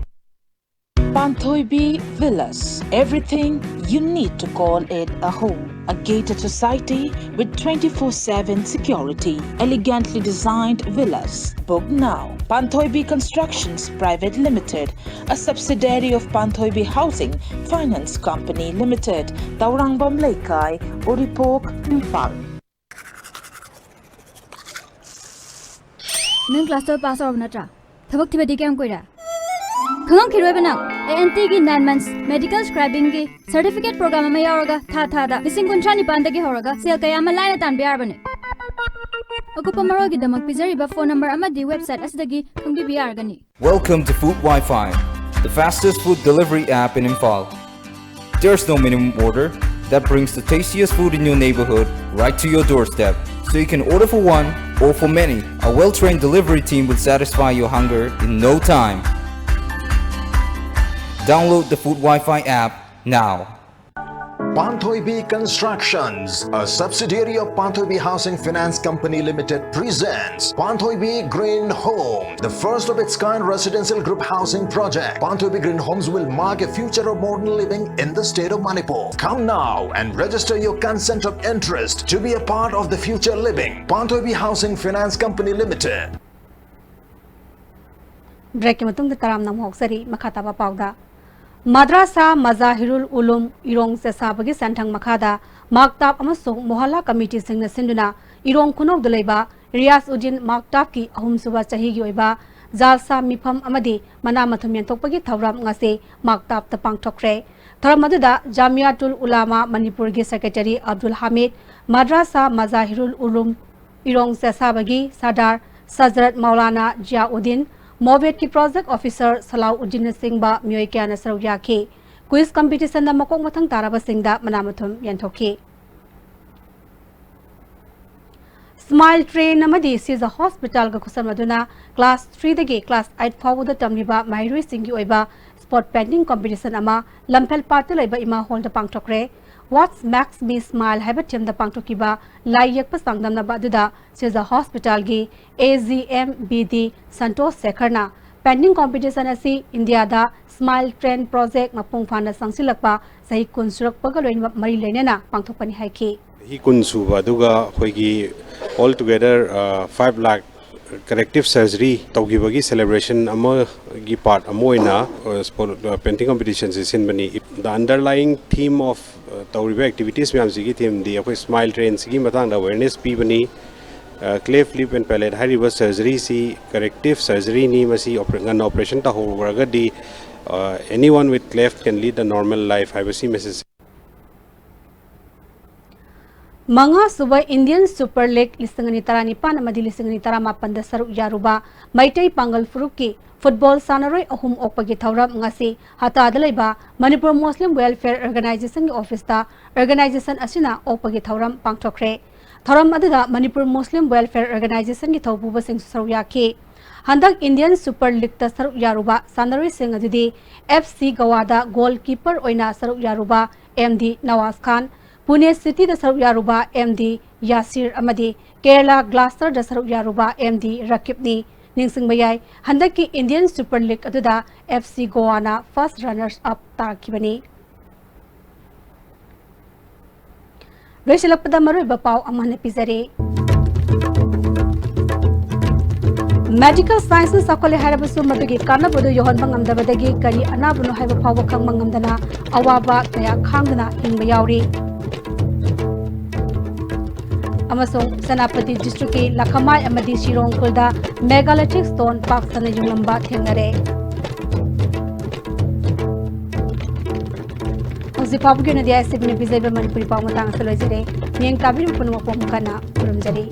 Panthoibi Villas, everything you need to call it a home. A gated society with twenty-four seven security. Elegantly designed villas. Book now. Panthoibi Constructions Private Limited, a subsidiary of Panthoibi Housing Finance Company Limited, Taurangvam Leikai, Uripok, Imphal. ꯅꯪ class twelve pass ꯇꯧꯔꯕ ꯅꯠꯇ꯭ꯔꯥ? ꯊꯕꯛ ꯊꯤꯕꯗꯤ ꯀꯌꯥꯝ ꯀꯨꯏꯔꯦ? ꯈꯪꯉꯝꯈꯤꯔꯣꯏꯕ ꯅꯪ꯫ A N ꯇꯤꯒꯤ nine months medical scribingꯒꯤ certificate program ꯑꯃ ꯌꯥꯎꯔꯒ ꯊꯥ ꯊꯥꯗ ꯂꯤꯁꯤꯡ ꯀꯨꯟꯊ꯭ꯔꯥ ꯅꯤꯄꯥꯟꯗꯒꯤ ꯍꯧꯔꯒ ꯁꯦꯜ ꯀꯌꯥ ꯑꯃ ꯂꯥꯏꯅ ꯇꯥꯟꯕ ꯌꯥꯔꯕꯅꯤ꯫ ꯑꯀꯨꯞꯄ ꯃꯔꯣꯜꯒꯤꯗꯃꯛ ꯄꯤꯖꯔꯤꯕ phone number ꯑꯃꯗꯤ website ꯑꯁꯤꯗꯒꯤ ꯈꯪꯕꯤꯕ ꯌꯥꯔꯒꯅꯤ꯫ Welcome to Food Wi-Fi, the fastest food delivery app in Imphal. There's no minimum order that brings the tastiest food in your neighborhood right to your doorstep. So you can order for one, or for many, a well-trained delivery team will satisfy your hunger in no time. Download the Food Wi-Fi app now. Panthoibi Constructions, a subsidiary of Panthoibi Housing Finance Company Limited, presents Panthoibi Green Home, the first of its kind residential group housing project. Panthoibi Green Homes will mark a future of modern living in the state of Manipur. Come now and register your consent of interest to be a part of the future living. Panthoibi Housing Finance Company Limited. ꯕ꯭ꯔꯦꯛꯀꯤ ꯃꯇꯨꯡꯗ ꯇꯔꯥꯝꯅ ꯑꯃꯨꯛ ꯍꯧꯖꯔꯤ꯫ ꯃꯈꯥ ꯇꯥꯕ ꯄꯥꯎꯗ, ꯃꯗ꯭ꯔꯥꯁꯥ ꯃꯖꯥꯍꯤꯔꯨꯜ ꯎꯂꯨꯝ ꯏꯔꯣꯡ ꯆꯦꯁꯥꯕꯒꯤ ꯁꯦꯟꯊꯪ ꯃꯈꯥꯗ ꯃꯥꯛꯇꯥꯞ ꯑꯃꯁꯨꯡ ꯃꯣꯍꯜꯂꯥ ꯀꯃꯤꯇꯤꯁꯤꯡꯅ ꯁꯤꯟꯗꯨꯅ ꯏꯔꯣꯡ ꯈꯨꯅꯧꯗ ꯂꯩꯕ ꯔꯤꯌꯥꯁ ꯎꯗꯤꯟ ꯃꯥꯛꯇꯥꯞꯀꯤ ꯑꯍꯨꯝꯁꯨꯕ ꯆꯍꯤꯒꯤ ꯑꯣꯏꯕ ꯖꯥꯜꯁꯥ ꯃꯤꯐꯝ ꯑꯃꯗꯤ ꯃꯅꯥ ꯃꯊꯨꯝ ꯌꯦꯟꯊꯣꯛꯄꯒꯤ ꯊꯧꯔꯝ ꯉꯁꯤ ꯃꯥꯛꯇꯥꯞꯇ ꯄꯥꯡꯊꯣꯛꯈ꯭ꯔꯦ꯫ ꯊꯧꯔꯝ ꯑꯗꯨꯗ ꯖꯥꯃꯤꯌꯥꯇꯨꯜ ꯎꯂꯥꯃꯥ ꯃꯅꯤꯄꯨꯔꯒꯤ ꯁꯦꯀ꯭ꯔꯦꯇꯔꯤ ꯑꯕꯗꯨꯜ ꯍꯥꯃꯤꯗ, ꯃꯗ꯭ꯔꯥꯁꯥ ꯃꯖꯥꯍꯤꯔꯨꯜ ꯎꯂꯨꯝ ꯏꯔꯣꯡ ꯆꯦꯁꯥꯕꯒꯤ ꯁꯔꯗꯥꯔ ꯁꯖꯔꯠ ꯃꯧꯂꯥꯅꯥ ꯖꯤꯌꯥꯎꯗꯤꯟ, ꯃꯣꯕꯦꯠꯀꯤ ꯄ꯭ꯔꯣꯖꯦꯛ ꯑꯣꯐꯤꯁꯔ ꯁꯂꯥꯎꯗꯤꯟꯅꯆꯤꯡꯕ ꯃꯤꯑꯣꯏ ꯀꯌꯥꯅ ꯁꯔꯨꯛ ꯌꯥꯈꯤ꯫ ꯀ꯭ꯋꯤꯖ ꯀꯝꯄꯤꯇꯤꯁꯟꯗ ꯃꯀꯣꯛ ꯃꯊꯪ ꯇꯥꯔꯕꯁꯤꯡꯗ ꯃꯅꯥ ꯃꯊꯨꯝ ꯌꯦꯟꯊꯣꯛꯈꯤ꯫ ꯁ꯭ꯃꯥꯏꯜ ꯇ꯭ꯔꯦꯟ ꯑꯃꯗꯤ ꯁꯤꯖ ꯍꯣꯁꯄꯤꯇꯥꯜꯒ ꯈꯨꯠꯁꯝꯅꯗꯨꯅ ꯀ꯭ꯂꯥꯁ ꯊ꯭ꯔꯤꯗꯒꯤ ꯀ꯭ꯂꯥꯁ ꯑꯩꯠ ꯐꯥꯎꯕꯗ ꯇꯝꯂꯤꯕ ꯃꯍꯩꯔꯣꯏꯁꯤꯡꯒꯤ ꯑꯣꯏꯕ ꯁ꯭ꯄꯣꯠ ꯄꯦꯟꯇꯤꯡ ꯀꯝꯄꯤꯇꯤꯁꯟ ꯑꯃ ꯂꯝꯐꯦꯜꯄꯥꯠꯇ ꯂꯩꯕ ꯏꯃꯥ ꯍꯣꯜꯗ ꯄꯥꯡꯊꯣꯛꯈ꯭ꯔꯦ꯫ What makes me smile ꯍꯥꯏꯕ ꯊꯤꯝꯗ ꯄꯥꯡꯊꯣꯛꯈꯤꯕ ꯂꯥꯏ ꯌꯦꯛꯄ ꯆꯥꯡꯗꯝꯅꯕ ꯑꯗꯨꯗ ꯁꯤꯖ ꯍꯣꯁꯄꯤꯇꯥꯜꯒꯤ A G M B D Santosh ꯁꯦꯈꯔꯅ ꯄꯦꯟꯇꯤꯡ ꯀꯝꯄꯤꯇꯤꯁꯟ ꯑꯁꯤ ꯏꯟꯗꯤꯌꯥꯗ ꯁ꯭ꯃꯥꯏꯜ ꯇ꯭ꯔꯦꯟ ꯄ꯭ꯔꯣꯖꯦꯛ ꯃꯄꯨꯡ ꯐꯥꯅ ꯆꯪꯁꯤꯜꯂꯛꯄ ꯆꯍꯤ ꯀꯨꯟ ꯁꯨꯔꯛꯄꯒ ꯂꯣꯏꯅꯃꯛ ꯃꯔꯤ ꯂꯩꯅꯅ ꯄꯥꯡꯊꯣꯛꯄꯅꯤ ꯍꯥꯏꯈꯤ꯫ ꯆꯍꯤ ꯀꯨꯟ ꯁꯨꯕ ꯑꯗꯨꯒ ꯑꯩꯈꯣꯏꯒꯤ all together five lakh corrective surgery ꯇꯧꯈꯤꯕꯒꯤ celebration ꯑꯃꯒꯤ part ꯑꯃ ꯑꯣꯏꯅ painting competition ꯁꯤ ꯁꯤꯟꯕꯅꯤ꯫ The underlying theme of ꯇꯧꯔꯤꯕ activities ꯃꯌꯥꯝꯁꯤꯒꯤ themeꯗꯤ ꯑꯩꯈꯣꯏ ꯁ꯭ꯃꯥꯏꯜ ꯇ꯭ꯔꯦꯟꯁꯤꯒꯤ ꯃꯇꯥꯡꯗ awareness ꯄꯤꯕꯅꯤ꯫ Cleft lip and palate ꯍꯥꯏꯔꯤꯕ surgery ꯁꯤ corrective surgery ꯅꯤ꯫ ꯃꯁꯤ ꯉꯟꯅ operation ꯇꯧꯍꯧꯔꯒꯗꯤ anyone with cleft can lead a normal life ꯍꯥꯏꯕꯁꯤ message꯫ ꯃꯉꯥꯁꯨꯕ Indian Super League ꯂꯤꯁꯤꯡ ꯑꯅꯤ ꯇꯔꯥꯅꯤꯄꯥꯟ ꯑꯃꯗꯤ ꯂꯤꯁꯤꯡ ꯑꯅꯤ ꯇꯔꯥꯃꯥꯄꯟꯗ ꯁꯔꯨꯛ ꯌꯥꯔꯨꯕ ꯃꯩꯇꯩ ꯄꯥꯡꯒꯜ ꯐꯨꯔꯨꯞꯀꯤ ꯐꯨꯠꯕꯣꯜ ꯁꯥꯟꯅꯔꯣꯏ ꯑꯍꯨꯝ ꯑꯣꯛꯄꯒꯤ ꯊꯧꯔꯝ ꯉꯁꯤ ꯍꯇꯥꯗ ꯂꯩꯕ ꯃꯅꯤꯄꯨꯔ ꯃꯨꯁꯂꯤꯝ ꯋꯦꯜꯐꯤꯌꯔ ꯑꯣꯔꯒꯅꯥꯏꯖꯦꯁꯟꯒꯤ ꯑꯣꯐꯤꯁꯇ ꯑꯣꯔꯒꯅꯥꯏꯖꯦꯁꯟ ꯑꯁꯤꯅ ꯑꯣꯛꯄꯒꯤ ꯊꯧꯔꯝ ꯄꯥꯡꯊꯣꯛꯈ꯭ꯔꯦ꯫ ꯊꯧꯔꯝ ꯑꯗꯨꯗ ꯃꯅꯤꯄꯨꯔ ꯃꯨꯁꯂꯤꯝ ꯋꯦꯜꯐꯤꯌꯔ ꯑꯣꯔꯒꯅꯥꯏꯖꯦꯁꯟꯒꯤ ꯊꯧꯄꯨꯕꯁꯤꯡꯁꯨ ꯁꯔꯨꯛ ꯌꯥꯈꯤ꯫ ꯍꯟꯗꯛ ꯏꯟꯗꯤꯌꯟ ꯁꯨꯄꯔ ꯂꯤꯒꯇ ꯁꯔꯨꯛ ꯌꯥꯔꯨꯕ ꯁꯥꯟꯅꯔꯣꯏꯁꯤꯡ ꯑꯗꯨꯗꯤ ꯑꯦꯐ ꯁꯤ ꯒꯣꯋꯥꯗ ꯒꯣꯜ ꯀꯤꯄꯔ ꯑꯣꯏꯅ ꯁꯔꯨꯛ ꯌꯥꯔꯨꯕ ꯑꯦꯝ ꯗꯤ ꯅꯋꯥꯖ ꯈꯥꯟ, ꯄꯨꯅꯦ ꯁꯤꯇꯤꯗ ꯁꯔꯨꯛ ꯌꯥꯔꯨꯕ ꯑꯦꯝ ꯗꯤ ꯌꯥꯁꯤꯔ ꯑꯃꯗꯤ ꯀꯦꯔꯂꯥ ꯕ꯭ꯂꯥꯁꯇꯔꯗ ꯁꯔꯨꯛ ꯌꯥꯔꯨꯕ ꯑꯦꯝ ꯗꯤ ꯔꯀꯤꯕꯅꯤ꯫ ꯅꯤꯡꯁꯤꯡꯕ ꯌꯥꯏ, ꯍꯟꯗꯛꯀꯤ ꯏꯟꯗꯤꯌꯟ ꯁꯨꯄꯔ ꯂꯤꯒ ꯑꯗꯨꯗ F C Goa first runners up ꯇꯥꯈꯤꯕꯅꯤ꯫ ꯂꯣꯏꯁꯤꯜꯂꯛꯄꯗ ꯃꯔꯨꯑꯣꯏꯕ ꯄꯥꯎ ꯑꯃ ꯍꯟꯅ ꯄꯤꯖꯔꯤ꯫ ꯃꯦꯗꯤꯀꯦꯜ ꯁꯥꯏꯟꯁꯅ ꯆꯥꯎꯈꯠꯂꯦ ꯍꯥꯏꯔꯕꯁꯨ ꯃꯗꯨꯒꯤ ꯀꯥꯟꯅꯕꯗꯨ ꯌꯧꯍꯟꯕ ꯉꯝꯗꯕꯗꯒꯤ ꯀꯔꯤ ꯑꯅꯥꯕꯅꯣ ꯍꯥꯏꯕ ꯐꯥꯎꯕ ꯈꯪꯕ ꯉꯝꯗꯅ ꯑꯋꯥꯕ ꯀꯌꯥ ꯈꯥꯡꯗꯨꯅ ꯍꯤꯡꯕ ꯌꯥꯎꯔꯤ꯫ ꯑꯃꯁꯨꯡ ꯁꯦꯅꯥꯄꯇꯤ ꯗꯤꯁꯇ꯭ꯔꯤꯛꯀꯤ ꯂꯈꯃꯥꯏ ꯑꯃꯗꯤ ꯁꯤꯔꯣꯡ ꯈꯨꯜꯗ ꯃꯦꯒꯥꯂꯤꯊꯤꯛ ꯁ꯭ꯇꯣꯟ ꯄꯥꯛ ꯁꯟꯅ ꯌꯨꯡꯂꯝꯕ ꯊꯦꯡꯅꯔꯦ꯫ ꯍꯧꯖꯤꯛ ꯐꯥꯎꯕꯒꯤ ꯑꯣꯏꯅꯗꯤ ꯑꯥꯏ ꯑꯦꯁ ꯇꯤ ꯚꯤꯅ ꯄꯤꯖꯔꯤꯕ ꯃꯅꯤꯄꯨꯔꯤ ꯄꯥꯎ ꯃꯇꯥꯡ ꯑꯁꯤꯗ ꯂꯣꯏꯖꯔꯦ꯫ ꯃꯤꯠꯌꯦꯡ ꯇꯥꯕꯤꯔꯤꯕ ꯄꯨꯝꯅꯃꯛꯄꯨ ꯑꯃꯨꯛ ꯍꯟꯅ ꯈꯨꯔꯨꯝꯖꯔꯤ꯫